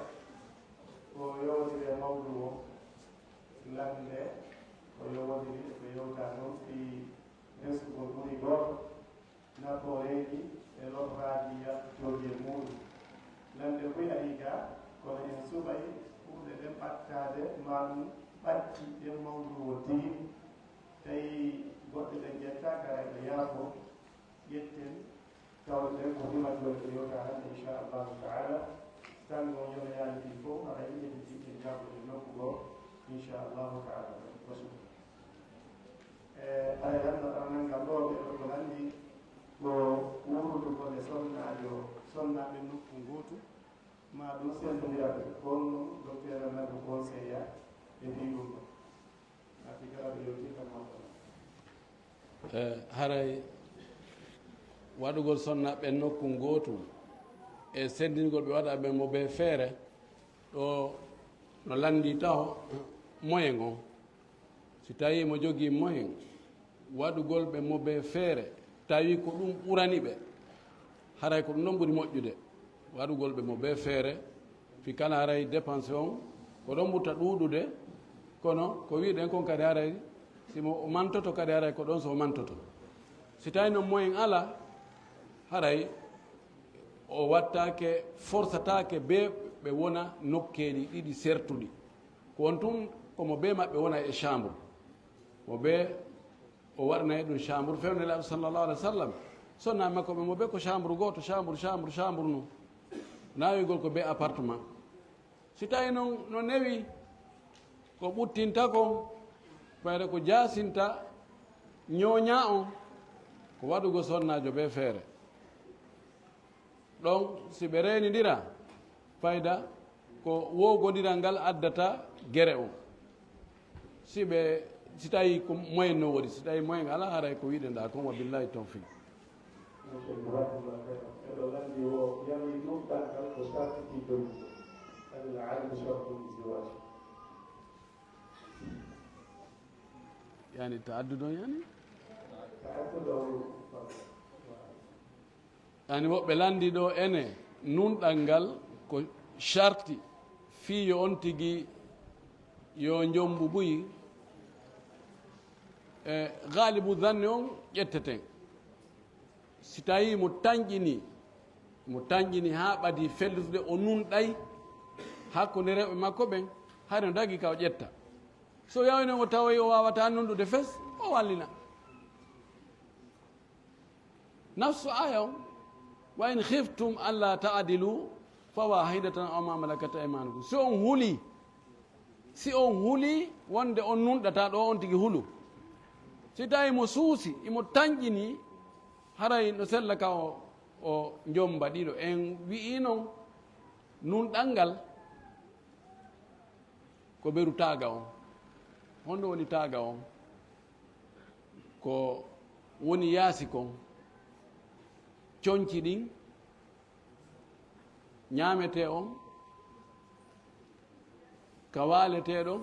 ko yowodiri e mawdu o. Lande ko yowodiri e ko yewta noon fii resugol ɓuri gooto. Nafooreeji e lorraaji yaltotooji e muuɗum. Lande buy arii ga, kono en suɓay ɓurɗe ɗen ɓattaade, maa ɗum ɓatti ɗen mawduu o tigi. Tawi goɗɗe ɗen ƴettaaka, aray ɓe yaafo, ƴetten, tawde ɗen ko himatuɗe ko yewta hannde, inchallahu taala. Tan on yona yaani ɗin fof, aray ƴetti ɗiɗɗen jaabuɗe nokku goo, inchallahu taala. E, aray, lanndal ɗan ngal ɗoo, ɓe ɗo ko lanndi ko wuurndugol e sonnaajo, sonnaaɓe nokku ngootu, maa ɗum senndondiraaɓe, ko on docteur Amadou conseilla e fii ɗum ɗoo. Ati kala ɓe yewti kam makko. E, haray waɗugol sonnaaɓe nokku ngootu e senndingol ɓe waɗa ɓe mo bee feere, ɗo no lanndi taho moyen on. Si tawii mo jogii moyen, waɗugol ɓe mo bee feere, tawi ko ɗum ɓurani ɓe, haray ko ɗum ɗon ɓuri moƴƴude. Waɗugol ɓe mo bee feere, fii kala haray dépense on, ko ɗon ɓurta ɗuuɗude, kono ko wi'ɗen kon kadi haray, si mo o mantoto kadi haray ko ɗon so o mantoto. Si tawii non moyen alaa, haray o wattaake, forsataake bee ɓe wona nokkeeli ɗiɗi sertuɗi. Ko on tun, ko mo bee maɓɓe wona e chambre. Mo bee o waɗanay ɗum chambre fewnde Nelaaɗo sallallahu alaihi wa sallam. Sonnaaɓe makko ɓe mo bee ko chambre gooto, chambre, chambre, chambre non. Naawigol ko bee appartement. Si tawii non no newi, ko ɓuttinta kon, fayda ko jaasinta, ñooñaa on, ko waɗugol sonnaajo bee feere. Ɗon, si ɓe reenindira, fayda ko woowgondiral ngal addata gere on. Si ɓe, si tawii ko moyen no woodi, si tawii moyen alaa, haray ko wi'ɗen ɗaa kon, wa billahi tawfiq. Eɗo lanndi o yami ɗum ɗanngal ko sarti fii dogi. Hal al ilmu shartun fi zawaj? Yani ta'addud on yani? Ta'addud on. Yani woɓɓe lanndi ɗoo ene nunɗal ngal ko sarti fii yo on tigi yo njombu buy. E gaalibu zanni on ƴetteten. Si tawii mo tanƴini, mo tanƴini haa ɓadii fellutude, o nunɗay hakkunde rewɓe makko ɓen, hari no dagi ka o ƴetta. So yawino o tawoyi o waawataa nunɗude fes, o wallina. Nafsu aya on, "Wa in khiftum alla ta'dilu fa wahidatan aw ma malakat aymanukum." Si on huli, si on huli wonde on nunɗata ɗo on tigi hulu. Si tawi mo suusi, imo tanƴini, haray no sella ka o, o njomba ɗiɗo. En wi'i non nunɗal ngal ko beru taaga on. Honɗum woni taaga on? Ko woni yaasi kon, conci ɗin, ñaametee on, ka waaletee ɗon,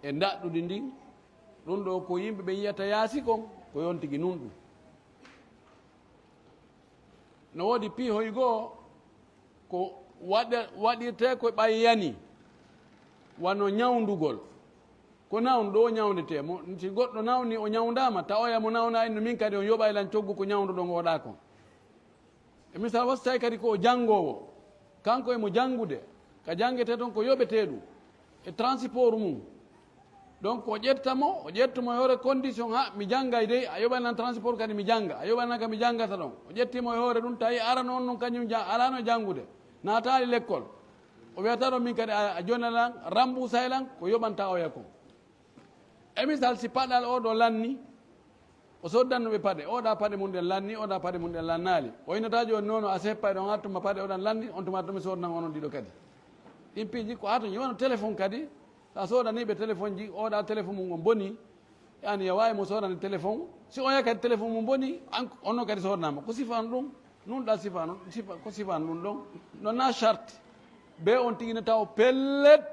e ndaɗɗudi ndin, ɗum ɗo ko yimɓe ɓe yi'ata yaasi kon, ko yontigi nunɗum. No woodi piihoy goo ko waɗe-, waɗirtee ko ɓay yani, wano ñawndugol. Ko nawnuɗo o ñawndetee mo, si goɗɗo nawni o ñawndaama, tawoya mo nawnaay no min kadi on yoɓay lan coggu ko ñawnduɗon oɗa kon. E misal, wasi tawi kadi ko o janngoowo, kanko e mo janngude, ka janngetee ton ko yoɓetee ɗum, e transport mum. Donc, o ƴetta mo, o ƴetta mo e hoore condition, "Ha, mi janngay dey, a yoɓay lan transport kadi mi jannga, a yoɓay lan ka mi janngata ɗon." O ƴetti mo e hoore ɗum, tawi arano on non kañum ja-, alaano e janngude, naataali lekkol. O wiyata ɗon, "Min kadi a, a jonna lan, remboursay lan, ko yoɓanta oya kon." E misal, si paɗal o ɗo lanni, o soddanno ɓe paɗe, oɗa paɗe mum ɗen lanni, oɗa paɗe mum ɗen lannaali. O innata jooni, "Nono, a seppay ɗon, attuma paɗe oɗan lanni, on tuma to mi sodnan onon ɗiɗo kadi." Ɗin piiji ko ato ñi wano téléphone kadi, sa sodani ɓe téléphone ji, oɗa téléphone mum on boni, yani ya waawi mo sodani téléphone. Si oya kadi téléphone mum boni, an, onno kadi sodanama. Ko sifan ɗum, nun ɗa sifano, sifa, ko sifan ɗum ɗon. No na charte. Be on tigi ne taw pellet,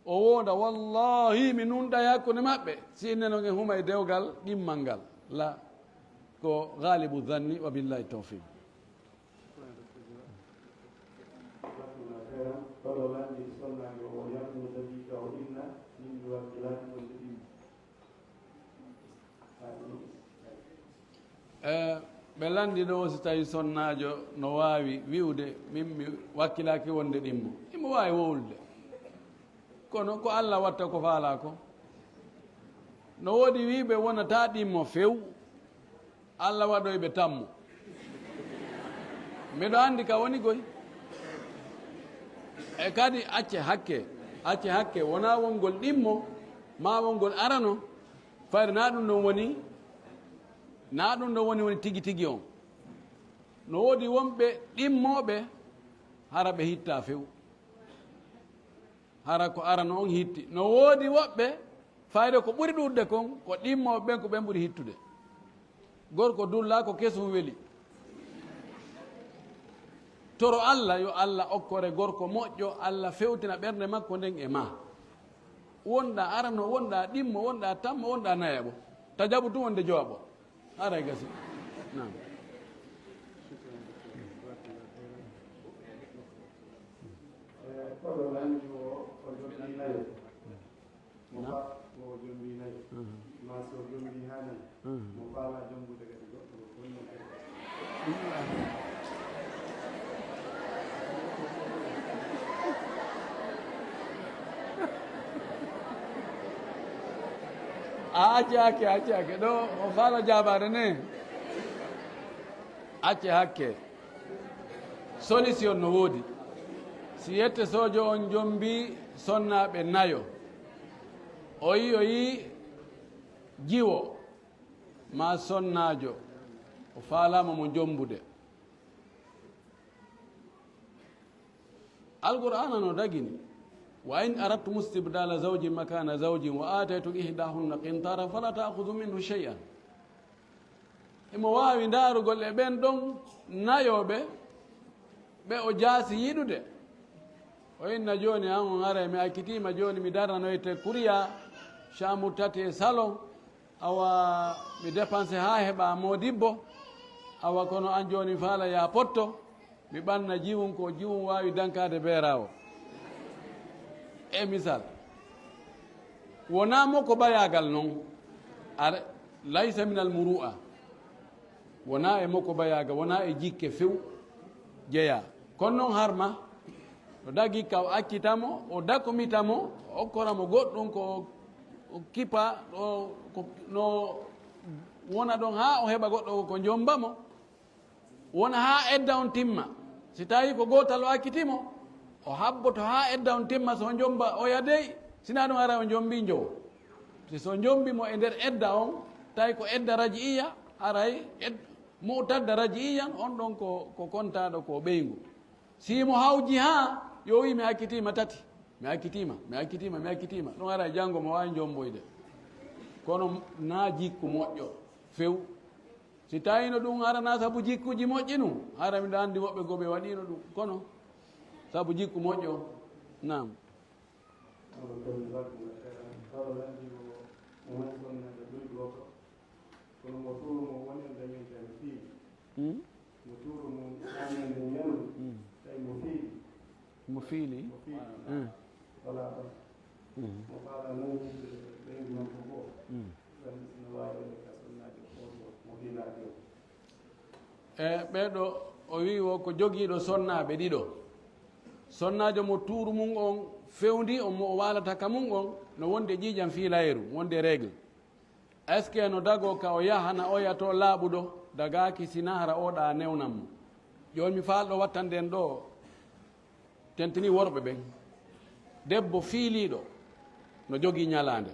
O wooda, wallahi, mi nunɗa hakkunde maɓɓe, si inne non en huma e dewgal ɗimmal ngal. La, ko ghalibu zanni, wa billahi tawfiq. Kono lanndi sonnaajo o, yamno dabiika o inna, min mi wakkilaaki wonde ɗimmo. E, ɓe lanndi ɗo, si tawi sonnaajo no waawi wi'ude, min mi wakkilaaki wonde ɗimmo. Imo waawi wowlude. Kono ko Alla watta ko faalaa ko. No woodi wi'ɓe wonata ɗimmo few, Alla waɗoy ɓe tammo. Miɗo anndi ka woni goy. E kadi acce hakke, acce hakke, wonaa wongol ɗimmo, maa wongol arano, fayde na ɗum ɗon woni, na ɗum ɗon woni, woni tigi tigi on. No woodi wonɓe ɗimmooɓe, hara ɓe hittaa few. Hara ko arano on hitti. No woodi woɓɓe, fayde ko ɓuri ɗuuɗude kon, ko ɗimmooɓe ɓen ko ɓen ɓuri hittude. Gorko dullaa ko kesum weli. Toro Alla, yo Alla okkore gorko moƴƴo, Alla fewtina ɓernde makko nden e maa. Wonɗaa arano, wonɗaa ɗimmo, wonɗaa tammo, wonɗaa nayaɓo. Tajabu tun wonde jowaɓo. Haray gasi. Naam. E, koɗo lanndi o, o jogii nayo. Mo fa-, mo o jombii nayo. Mhm. Maa si o jombii haa nayo. Mhm. Mo faalaa jombude kadi goɗɗo ko bonni kadi. A acce hakke, acce hakke. Ɗo o faala jaabaade ne. Acce hakke. Solution no woodi. Si yette soojo on jombii sonnaaɓe nayo, o yi, o yi jiwo maa sonnaajo, o faalaama mo jombude. Alqur'aana no dagini, "Wa in aradtum istibdala zawjin makana zawjin wa ataytum ihdahunna qintaran fala ta'khudhu minhu shay'an." Imo waawi ndaarugol e ɓen ɗon nayooɓe ɓe o jaasi yiɗude. O inna jooni, an on aray, mi accitiima jooni, mi darnanoyte kuriya, chambre tati e salon, awa mi dépense haa heɓa moodibbo, awa kono an jooni faala ya potto, mi ɓanna jiwun ko jiwun waawi dankaade beeraawo. E misal, wonaa mo ko bayaagal non, ar-, laysa minal muru'a. Wonaa e makko bayaaga, wonaa e jikke few jeyaa. Kono noon harma, no dagi ka o accita mo, o dakomita mo, o okkora mo goɗɗum ko o kipa, ɗo, ko, no wona ɗon haa o heɓa goɗɗo ko jommba mo. Wona haa edda on timma. Si tawi ko gootal o acciti mo, o habboto haa edda on timma, so o jommba oya dey, sinaa ɗum haray o jommbi njowo. Si so jommbi mo e nder edda on, tawi ko edda raji'iya, haray ed-, mu'tadda raji'iyan, on ɗon ko, ko kontaaɗo ko ɓeyngu. Si mo hawji haa, yo wi mi accitiima tati, mi accitiima, mi accitiima, mi accitiima, ɗum haray janngo mo waawi jommboyde. Kono naa jikku moƴƴo few. Si tawiino ɗum haranaa sabu jikkuuji moƴƴi ɗum, hara miɗo anndi woɓɓe goo ɓe waɗiino ɗum, kono sabu jikku moƴƴo, naam. Oɗo toon Mbaggu, kala lanndi o, o woni sonnaajo ɓuri gooto. Kono mo tuuru mo woni en dañen tawi mo fiili. Hmm? Mo tuuru mo woni en dañen, hmm, tawi mo fiili. Mo fiili? Mo fiili. Hmm. Wala ɗon. Hmm. Mo faala nannginde ɓeyngu makko goo. Hmm. Lanndi sino waawi wonde ka sonnaajo gooto mo fiilaaki o. E ɓeeɗo, o wi'i wo ko jogiiɗo sonnaaɓe ɗiɗo. Sonnaajo mo tuuru mum on fewndi, on mo o waalata ka mum on, no wonde ƴiiƴam fiilayru, wonde règle. Est-ce que no dagoo ka o yaha na oya to laaɓuɗo, dagaaki si na hara o ɗa newnan mo? Jooni mi faalɗo wattande en ɗo, tentini worɓe ɓen. Debbo fiiliiɗo, no jogii ñalaande.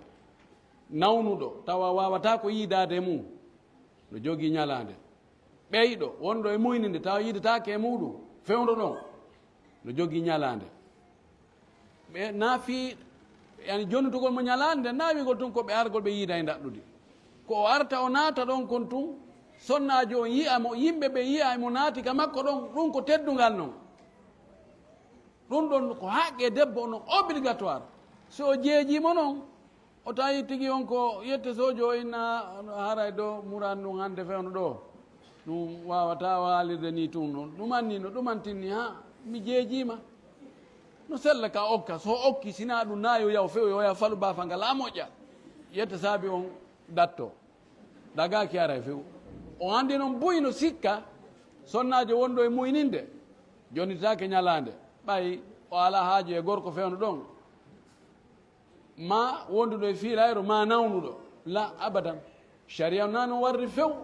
Nawnuɗo, tawa waawataa ko yiidaade e mum, no jogii ñalaande. Ɓeyɗo wonɗo e muyni nde tawa yiidetaake e muuɗum, fewndo ɗon, no jogii ñalaande. Ɓe naafi, yani, jonnitugol mo ñalaande nde, naawigol tun ko ɓe argol ɓe yiida e ndaɗɗudi. Ko o arta o naata ɗon kon tun, sonnaajo on yi'a mo, yimɓe ɓe yi'a mo naati ka makko ɗon, ɗum ko teddungal non. Ɗum ɗon ko haqqe debbo on obligatoire. So o jeejiima noon, o tawi tigi on ko yette soojo o inna, haray ɗo muraan ɗum hannde fewndo ɗo. Ɗum waawataa waalirde nii tun noon. Ɗum anni no ɗum antinni haa mi jeejiima. No sella ka okka, so okki, sinaa ɗum naa yo yaw few, yo yaw falu baafa ngal, a moƴƴa. Yette saabi on datto. Dagaaki haray few. O anndi noon buy no sikka, sonnaajo wonɗo e muyninde, jonnitaake ñalaande, ɓay o alaa haaju e gorko fewndo ɗon. Ma wonduɗo e fiilayro, ma nawnuɗo. La abadan. Sharia on naa no warri few.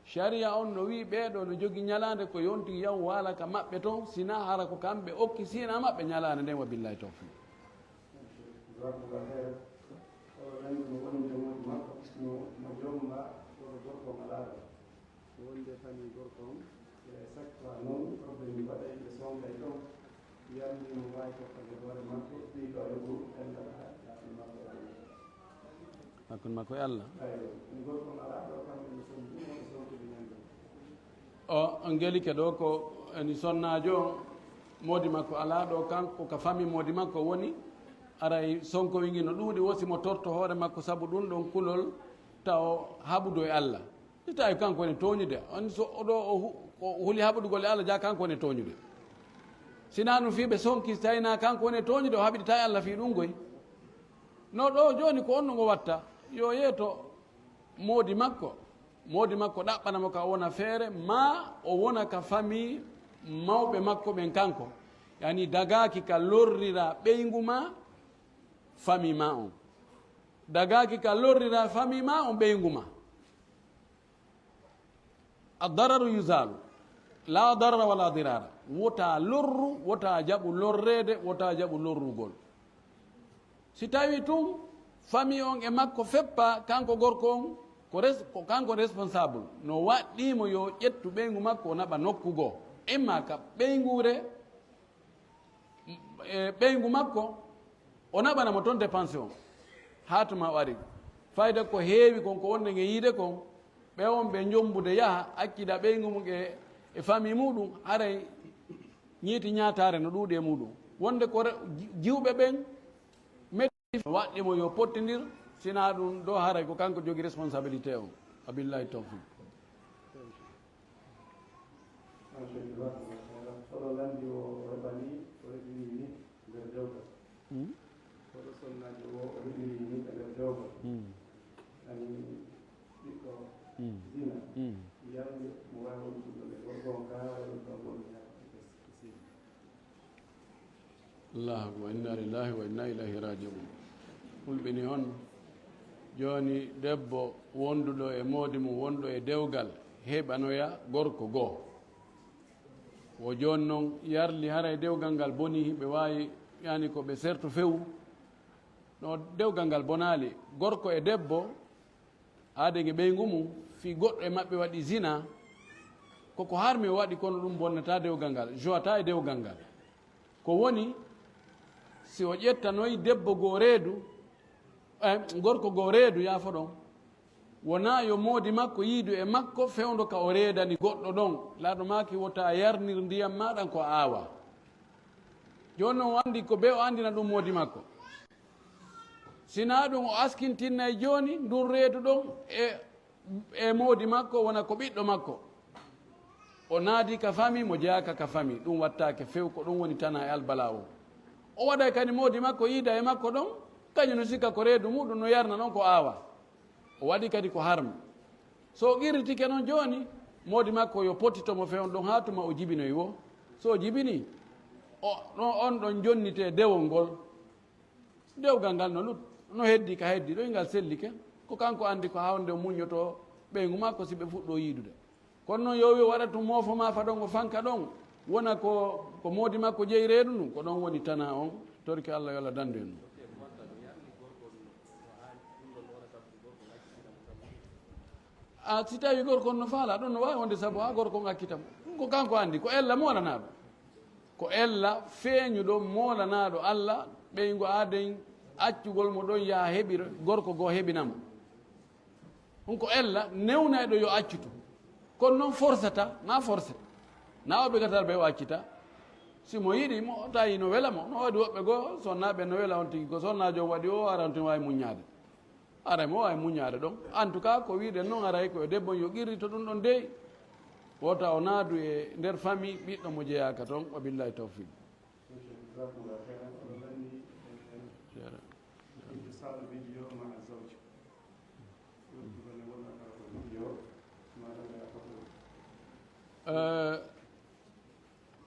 Sharia on no wi'i ɓeeɗo no jogi ñalaande ko yonti yaw waala ka maɓɓe ton, sinaa hara ko kamɓe okki sinaa maɓɓe ñalaande nden, wa billahi tawfiq. Jazakumullah khair. Oɗo nandi mo woni e moodi makko, mo, mo jomba, oɗo gorko mo laaɗo. Wonde famille gorko on, ɓe sakka noon, probléme waɗay ɓe sonkay ɗon, yamni mo waawi toppade hoore makko, ɗiɗo e ɓuru, en ngaɗa jaaɓi makko e Allah. Hakkunde makko e Allah. Aywa, ɗum gorko on alaa ɗo, kamɓe ne fof ɗum, wonɓe sonkude ñande. O, on ngelike ɗo ko eni sonnaajo on, moodi makko alaa ɗo, kanko ka famille moodi makko woni, aray sonko wingi no ɗuuɗi, wosi mo torto hoore makko sabu ɗum ɗon kulol, taw haɓudo e Allah. Si tawi kanko woni tooñude, on so oɗo o hu-, o huli haɓudugol e Allah, ja kanko woni tooñude. Sinaa no fii ɓe sonki, si tawi naa kanko woni tooñude, o haɓidata e Allah fii ɗum goy. No ɗo jooni ko on no ngo watta, yo yeeto moodi makko. Moodi makko ɗaɓɓana mo ka o wona feere, maa o wona ka famille mawɓe makko ɓen kanko. Yani dagaaki ka lorrira ɓeyngu maa famille maa on. Dagaaki ka lorrira famille maa on ɓeyngu maa. Ad-dararu yuzalu. La darara wala dirara. Wota lorru, wota jaɓu lorreede, wota jaɓu lorrugol. Si tawi tun famille on e makko feppa, kanko gorko on, ko res-, ko kanko responsable. No waɗɗii mo yo ƴettu ɓeyngu makko o naɓa nokku goo. Imma ka ɓeynguure, e ɓeyngu makko, o naɓana mo ton dépense on. Haa tuma o ari. Fayda ko heewi kon, ko wonde nge yiide kon, ɓe on ɓe jombude yaha, accida ɓeyngu mum e, e famille muɗum, haray ñiiti ñaataare no ɗuuɗi e muɗum. Wonde ko re-, ji-, jiwɓe ɓen, metti waɗɗi mo yo pottindir, sinaa ɗum ɗo haray ko kanko jogi responsabilité on. Wabillahi tawfiq. Oɗo lanndi o heɓani, o heɓini ni nder dewgal. Hmm? Oɗo sonnaajo o, o heɓini ni e nder dewgal. Hmm. Ani ɓiɗɗo Hmm. zina. Hmm. Yalnde mo waawi wontude e gorko on kaa, walla ɗum ɗon woni haa ko sini. Allahu akbar, inna lillahi wa inna ilayhi raji'un. Hulɓini on, jooni debbo wonduɗo e moodi mum, wonɗo e dewgal, heɓanoya gorko goo. Wo jooni non yarli haray dewgal ngal boni, ɓe waawi, yani ko ɓe serto few. No dewgal ngal bonaali, gorko e debbo, aade nge ɓeyngu mum, fii goɗɗo e maɓɓe waɗi zina, koko harmi o waɗi, kono ɗum bonnataa dewgal ngal, jowataa e dewgal ngal. Ko woni, si o ƴettanoyi debbo goo reedu, eh, gorko goo reedu, yaafoɗon, wonaa yo moodi makko yiidu e makko fewndo ka o reedani goɗɗo ɗon, laaɗo maaki wota yarnir ndiyam maaɗa ko aawa. Jooni non o anndi ko bee o anndina ɗum moodi makko. Sinaa ɗum o askintinnay jooni ndun reedu ɗon e, e moodi makko wona ko ɓiɗɗo makko. O naadi ka famille mo jeyaaka ka famille, ɗum wattaake few, ko ɗum woni tana e albala o. O waɗay kadi moodi makko yiida e makko ɗon, kañum no sikka ko reedu muɗum no yarna ɗon ko aawa. O waɗi kadi ko harmi. So o qirritike noon jooni, moodi makko yo pottito mo few ɗon haa tuma o jibinoyi wo. So o jibinii, o, ɗon, on ɗon jonnitee dewol ngol. Dewgal ngal no lut-, no heddi ka heddi ɗo, ngal sellike. Ko kanko anndi ko haa wonde o muññoto ɓeyngu makko si ɓe fuɗɗo yiidude. Kono noon yo wi o waɗa tun moofo maa fa ɗon o fanka ɗon, wona ko, ko moodi makko jeyi reedu ndun, ko ɗon woni tana on. Torki Allah yo Allah dandu en ɗum. A, si tawi gorko on no faala, ɗon no waawi wonde sabu haa gorko on accita mo. Ɗum ko kanko anndi, ko ella moolanaaɗo. Ko ella feeñuɗo moolanaaɗo Allah, ɓeyngu aaden accugol mo ɗon yaha heɓira, gorko goo heɓina mo. Ɗum ko ella newnayɗo yo accutu. Kono noon forsata, na forse. Na obligatoire ɓe o accita. Si mo yiɗi mo, tawi no wela mo. No waɗi woɓɓe goo, sonnaaɓe no wela on tigi. Ko sonnaajo on waɗi o, ara on tigi waawi muññaade. Aray mo waawi muññaade ɗon. En tout cas, ko wi'uɗen noon aray ko yo debbo on yo qirrito ɗum ɗon dey. Wota o naadu e nder famille ɓiɗɗo mo jeyaaka toon. Wa billahi tawfiq. Eh,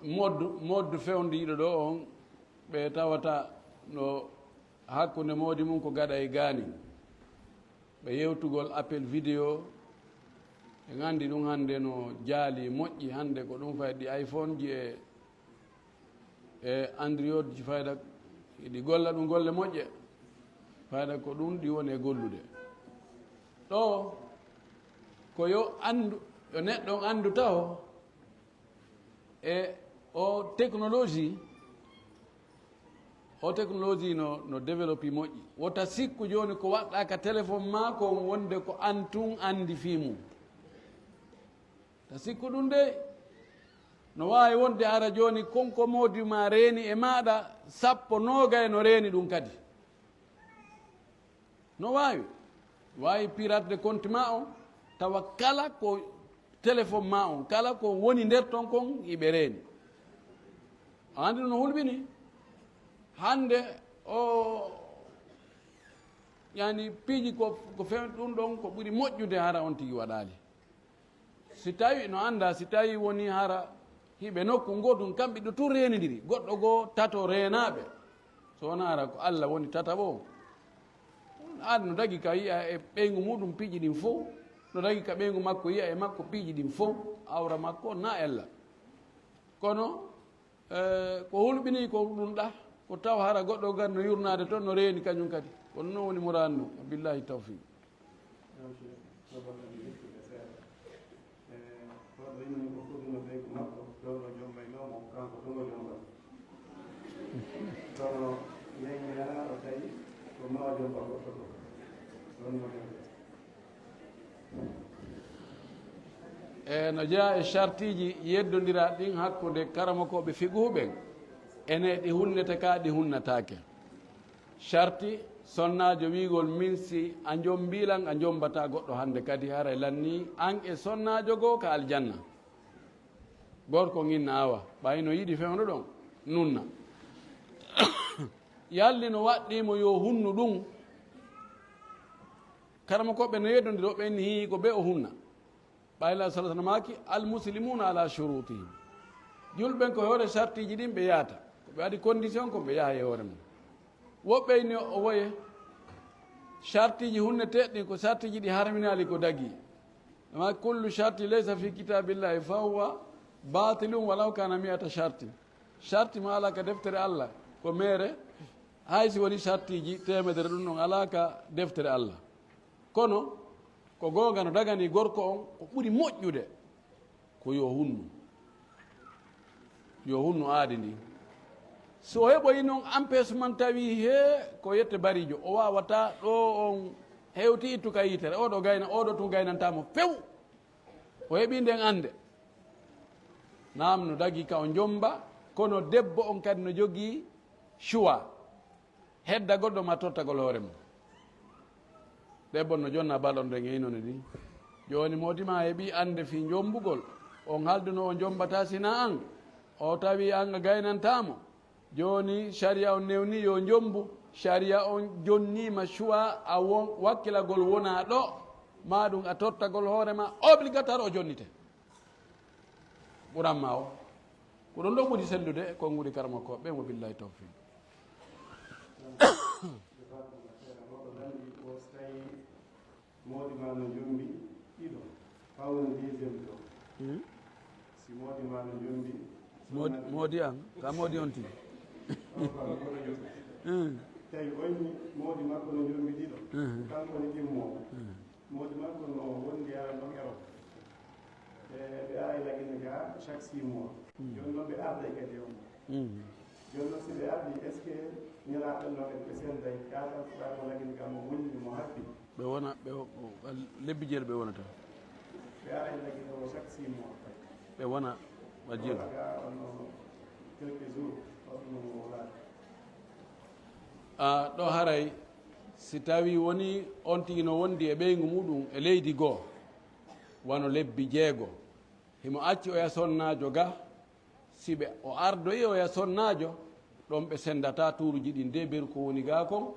Moddu, moddu fewndiiɗo ɗo on, ɓe tawata no hakkunde moodi mum ko gaɗa e gaani. Ɓe yewtugol appel vidéo, en anndi ɗum hannde no jaali moƴƴi, hannde ko ɗum fayi ɗi iPhone ji e, e Android ji fayda, ɗi golla ɗum golle moƴƴe, fayda ko ɗum ɗi woni e gollude. Ɗo ko yo anndu, yo neɗɗo on anndu taho, e o technologie, o technologie no, no développé moƴƴi. Wota sikku jooni ko waɗɗa ka téléphone maa ko wonde ko an tun anndi fii mum. Ta sikku ɗum de, no waawi wonde ara jooni kon ko moodi maa reeni e maaɗa, sappo noogay no reeni ɗum kadi. No waawi. Waawi piratde compte maa on, tawa kala ko téléphone maa on, kala ko woni nder ton kon, iɓe reeni. A anndi no hulɓini? Hannde o, yani, piiji ko, ko few-, ɗum ɗon ko ɓuri moƴƴude hara on tigi waɗaali. Si tawi no annda, si tawi woni hara hiɓe nokku ngootun, kamɓe ɗo tun reenidiri, goɗɗo goo tato reenaaɓe. So wonaa hara ko Alla woni tataɓo on. An no dagi ka yi'a e ɓeyngu muɗum piiji ɗin fow, no dagi ka ɓeyngu makko yi'a e makko piiji ɗin fow, awra makko na ella. Kono Eh, ko hulɓinii ko ɗum ɗa, ko taw hara goɗɗo gan no yurnaade toon, no reeni kañum kadi. Kono noon woni muraadu ndu. Billahi tawfiq. Kono leydi alaa o tawi ko ma o jomba goɗɗo ko. Ɗon mo jomba. E no jeyaa e sartiiji yeddondiraaɗi ɗin hakkunde karamokooɓe fiqhu ɓen, ene ɗi hunnete kaa ɗi hunnataake. Sarti sonnaajo wi'ugol min si a jombii lan, a jombataa goɗɗo hannde kadi, haray lannii an e sonnaajo goo ka aljanna. Gorko on inna awa, ɓay no yiɗi fewndo ɗon, nunna. Yalli no waɗɗii mo yo hunnu ɗum? Karamokooɓe no yeddondiri, woɓɓe inni hii ko be o hunna. Ɓay Nulaaɗo sallallahu alaihi wasallam maaki, "Al muslimuna ala shurutihim." Julɓe ɓen ko e hoore sartiiji ɗin ɓe yahata. Ko ɓe waɗi condition ko ɓe yaha e hoore mum. Woɓɓe inni o woye, sartiiji hunneteeɗi ɗin ko sartiiji ɗi harminaali ko dagii. Amma kullu sharti laysa fi kitabillahi fa huwa batilun walaw kana mi'ata sharti. Sarti mo alaa ka deftere Allah ko meere, hay si woni sartiiji teemedere ɗum ɗon alaa ka deftere Allah. Kono ko goonga no daganii gorko on ko ɓuri moƴƴude ko yo hunnu. Yo hunnu aadi ndin. So heɓoyi noon empêchement tawi he ko yette bariijo, o waawataa ɗo on hewti ittu ka yitere, oɗo gayna, oɗo tun gaynantaa mo few. O heɓi nden annde. Naam no dagi ka o jomba, kono debbo on kadi no jogii choix. Hedda goɗɗo ma tottagol hoore mum. Debbo no jonna balon nden e inoni ɗi. Jooni moodi ma heɓi annde fii jombugol. On halduno o jombataa sina an. O tawi an a gaynantaa mo. Jooni, sariya on newni yo jombu. Sariya on jonniima choix a won, wakkilagol wonaa ɗo, maa ɗum a tottagol hoore ma obligatoire o jonnite. Ɓuran ma o. Ko ɗum ɗo ɓuri sellude e konguɗi karamokooɓe ɓen, wa billahi tawfiq. Moodi ma no jombi ɗiɗo, fawon deuxième to. Hmm? Si moodi ma no jombi. Moodi, moodi an, ka moodi on tigi. Tawi o inni moodi makko no jombi ɗiɗo. Hmm. Kanko woni ɗimmo. Hmm. Moodi makko no wondi yaran ɗon Europe. E ɓe aray Lagine ga chaque six mois. Hmm. Jooni noon ɓe arday kadi on. Hmm. Jooni noon, si ɓe ardii, est-ce que Nelaaɗo no kadi ɓe sennday, kaa tan Fulaaɗo Lagine kam o woni mo habbi? Ɓe wona, ɓe o, o, lebbi jeeɗi ɓe wonata. Ɓe ara e Lagine o chaque six mois. Ɓe wona, wa jeeɗi. Wala gaa on no, A ɗo haray, si tawii wonii on tigi no wondi e ɓeyngu muɗum e leydi goo, wano lebbi jeego, himo acci oya sonnaajo ga, si ɓe o ardoyi oya sonnaajo, ɗon ɓe sendata tuuruji ɗin de beru ko woni ga kon,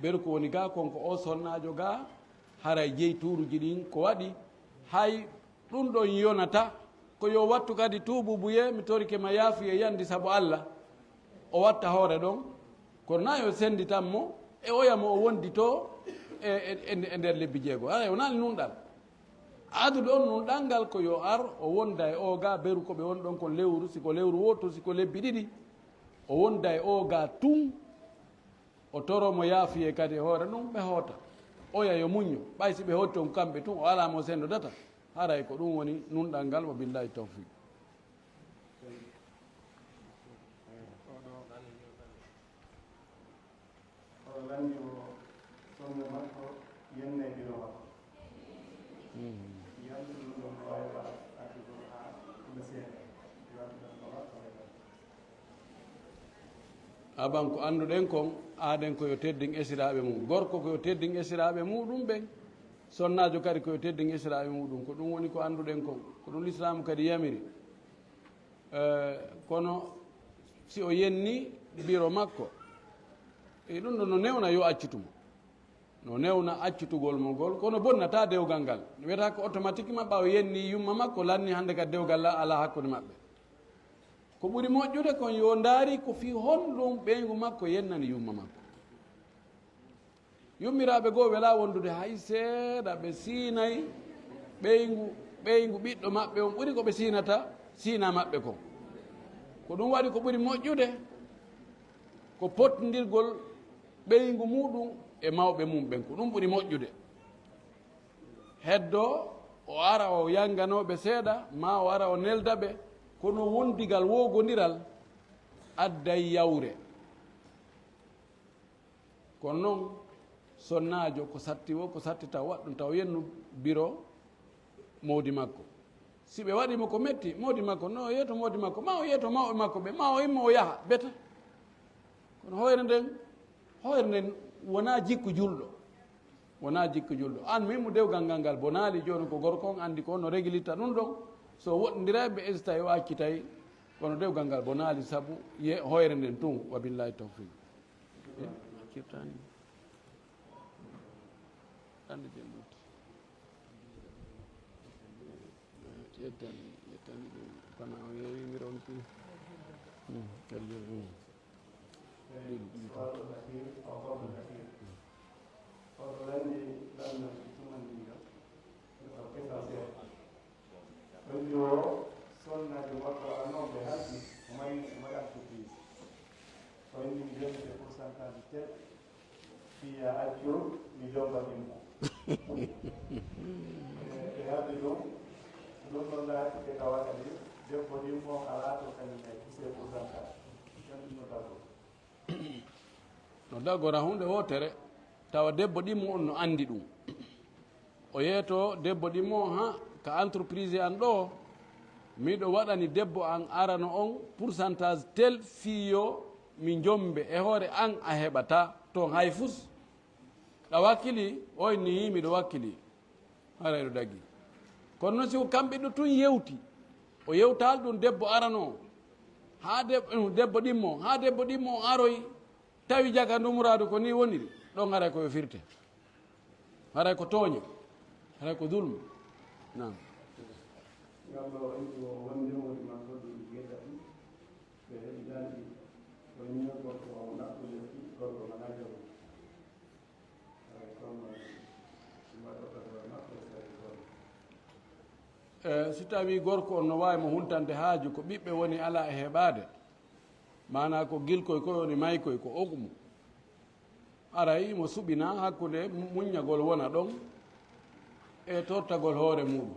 beru ko woni ga kon ko o sonnaajo ga, haray jeyi tuuruji ɗin ko waɗi, hay ɗum ɗon yonata, ko yo wattu kadi tuubuubuyee, mi torike ma yaafuye yandi sabu Alla, o watta hoore ɗon, kono na yo senditan mo e oya mo o wondi to e, e, e, e nder lebbi jeego. Haray o naali nunɗal. Adude on nunɗal ngal ko yo ar o wonda e o ga beru ko ɓe woni ɗon kon lewru, si ko lewru wootu, si ko lebbi ɗiɗi, o wonda e o ga tun, o toro mo yaafuye kadi e hoore ɗum, ɓe hoota. Oya yo muñño, ɓay si ɓe hotti on kamɓe tun, o alaa mo sendodata. Haray ko ɗum woni nunɗal ngal, wa billahi tawfiq. Oɗo lanndi o sonne makko yennay biro makko. Yaltu ɗum ɗon no wawi waɗa artigol haa ɗum seeɗa. Aban ko annduɗen kon, aaden ko yo teddin esiraaɓe mum. Gorko ko yo teddin esiraaɓe muɗum ɓen. Sonnaajo kadi ko yo teddin esiraaɓe muɗum. Ko ɗum woni ko annduɗen kon. Ko ɗum Lislaamu kadi yamiri. Eh, kono si o yenni biro makko, e ɗum ɗo no newna yo accutu mo. No newna accutugol mo ngol, kono bonnata dewgal ngal. Wiyata ko automatiquement ɓaawo yenni yumma makko, lanni hannde ka dewgal la alaa hakkunde maɓɓe. Ko ɓuri moƴƴude kon yo ndaari ko fii honɗum ɓeyngu makko yennani yumma makko. Yummiraaɓe goo welaa wondude hay seeɗa, ɓe siinay ɓeyngu, ɓeyngu ɓiɗɗo maɓɓe on ɓuri ko ɓe siinata siina maɓɓe kon. Ko ɗum waɗi ko ɓuri moƴƴude ko potndirgol ɓeyngu muɗum e mawɓe mum ɓen, ko ɗum ɓuri moƴƴude. Heddo o ara o yanganoo ɓe seeɗa, maa o ara o nelda ɓe, kono wondigal woogondiral adday yawre. Kono noon, sonnaajo ko satti wo, ko satti taw waɗ ɗum, taw yennu biro mawdi makko. Si ɓe waɗi mo ko metti, mawdi makko, no o yeeto mawdi makko, ma o yeeto mawɓe makko ɓe, ma o immo o yaha, beta. Kono hoyre nden, hoyre nden wonaa jikku julɗo. Wonaa jikku julɗo. An min mo dewgal ngal ngal bonaali, jooni ko gorko on anndi ko no regilitta ɗum ɗon. So woɗɗondiray ɓe esitay o accitay, kono dewgal ngal bonaali sabu ye hoyre nden tun. Wa billahi tawfiq. Eh, accirtaani. Hannde jembuti. Ƴettan, ƴettan ɗum. Kono o yeewi mi ronki. Hmm, kadi joni, hmm. Ɗiɗi, ɗiɗi. Su'aalul akhiir, aw qawlul akhiir. Oɗo lanndi lanndal ɗi tumandinga. Ko essentiel. Ɓe mbi o sonnaajo makko a non ɓe haldi, o mari, o mari entreprise. O inni mi yewtete pourcentage tel, fii ya accu mi jomba ɗimmo. E, ɓe haldi ɗum, ɗum ɗon laati ɓe tawa kadi debbo ɗimmo alaa to kañum e poussé pourcentage. Kan ɗum no tago. No dagora huunde wootere, tawa debbo ɗimmo on no anndi ɗum. O yeeto debbo ɗimmo on, ha, ka entreprise an ɗo, miɗo waɗani debbo an arano on pourcentage tel fii yo mi jombe e hoore an a heɓata toon hay fus. Ɗa wakkili? Oy ni, miɗo wakkili. Haray ɗo daggi. Kono noon si ko kamɓe ɗo tun yewti, o yewtaali ɗum debbo arano, haa deb-, debbo ɗimmo, haa debbo ɗimmo o aroyi, tawi jaga ndu muraadu ko ni woniri, ɗon haray ko yo firte. Haray ko tooñe, haray ko dulmu. Naam. Ngal ɗo en ko wonde woni makko ɗum geɗa ɗum, ɓe heɓi ɗanɗi, ko ñiiɓo ko naɓɓu lekki, gorko mana jaw. E, si tawii gorko on no waawi mo huntande haaju, ko ɓiɓɓe woni alaa e heɓaade, maanaa ko gilkoy koy woni maykoy, ko okmu, aray mo suɓina hakkunde muññagol wona ɗon e tortagol hoore muuɗum.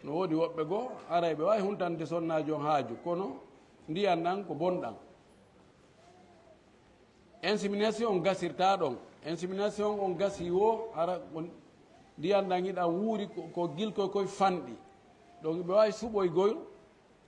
No woodi woɓɓe goo, haray ɓe waawi huntande sonnaajo on haaju, kono ndiyan ɗan ko bonɗan. Insémination on gasirtaa ɗon. Insémination on gasii woo, hara ko ndiyan ɗan iɗan wuuri ko, ko gilkoy koy fanɗi. Donc ɓe waawi suɓoygol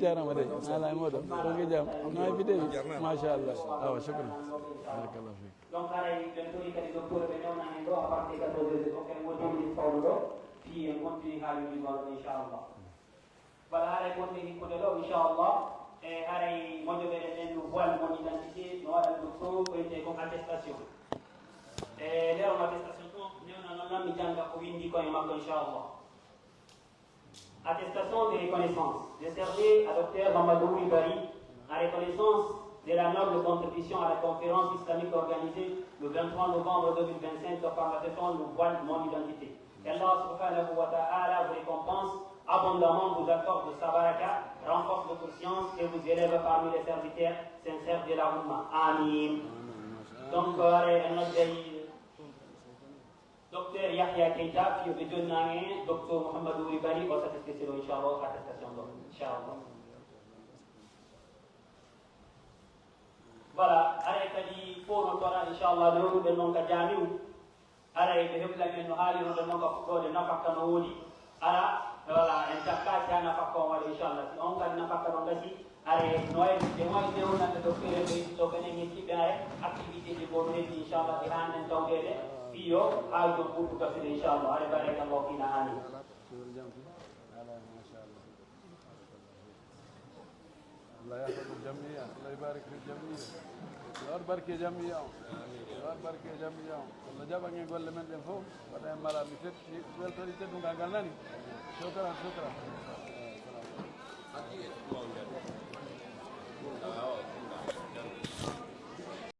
jarama de, ala e moɗon. Ko ngi jam. No e fide? Machallah. Awa, shukran. Barakallahu fik. Donc, haray ɓen tori kadi docteur ɓe newna hen ɗo à partir de quatorze heures, ok, mo jomni fawɗo ɗo, fii en continue haaliji mawɗo, inchallah. Voilà, haray gonɗen hikkude ɗo, inchallah. E haray mojoɓeɗen ɗen no voile mon identité, no waɗa ɗum ɗo, ko wiyetee ko attestation. E nder on attestation ɗo, newna noon lan mi jannga ko winndi ko e makko, inchallah. Attestation de reconnaissance décernée à docteur Mamadou Wuri Bari en reconnaissance de la noble contribution à la conférence islamique organisée le vingt-trois novembre deux mille vingt-cinq par la session Le voile, mon identité. Qu'Allah subhanahu wa ta'ala vous récompense abondamment, vous accorde sa baraka, renforce votre science et vous élève parmi les serviteurs sincères de la Ummah. Amin. Donc, euh, en nodday Docteur Yahya Keita, fii ɓe jonnaani docteur Mouhamadou Wuri Bari, o certifié ɗo, inchallah, attestation ɗo, inchallah. Voilà, haray kadi fof no tora, inchallah, nde wonduɗen noon ka jaamiu. Haray ɓe heblan en no haalirnoɗen noon ka fuɗɗoode, nafakka no woodi. Hara, voilà, en takkaaki haa nafakka on waɗa, inchallah. Si on kadi nafakka ɗon gasi, haray no wayi, ɓe wayi newnande docteur en ɓe to kenen heddiɓe, haray activité ji goo no heddi, inchallah, ɗi haanɗen tawdeede, fii yo haaju on ɓurtu gasude, inchallah. Haray barakallahu fiina, amin. Allah yahfadu jamia, Allah yubarik fi jamia. Yo waɗ barke jamia on. Yo waɗ barke jamia on. Allah jaɓan en golle men ɗen fof, waɗa en mala mi tetti, weltori teddungal ngal nani. Shukran, shukran.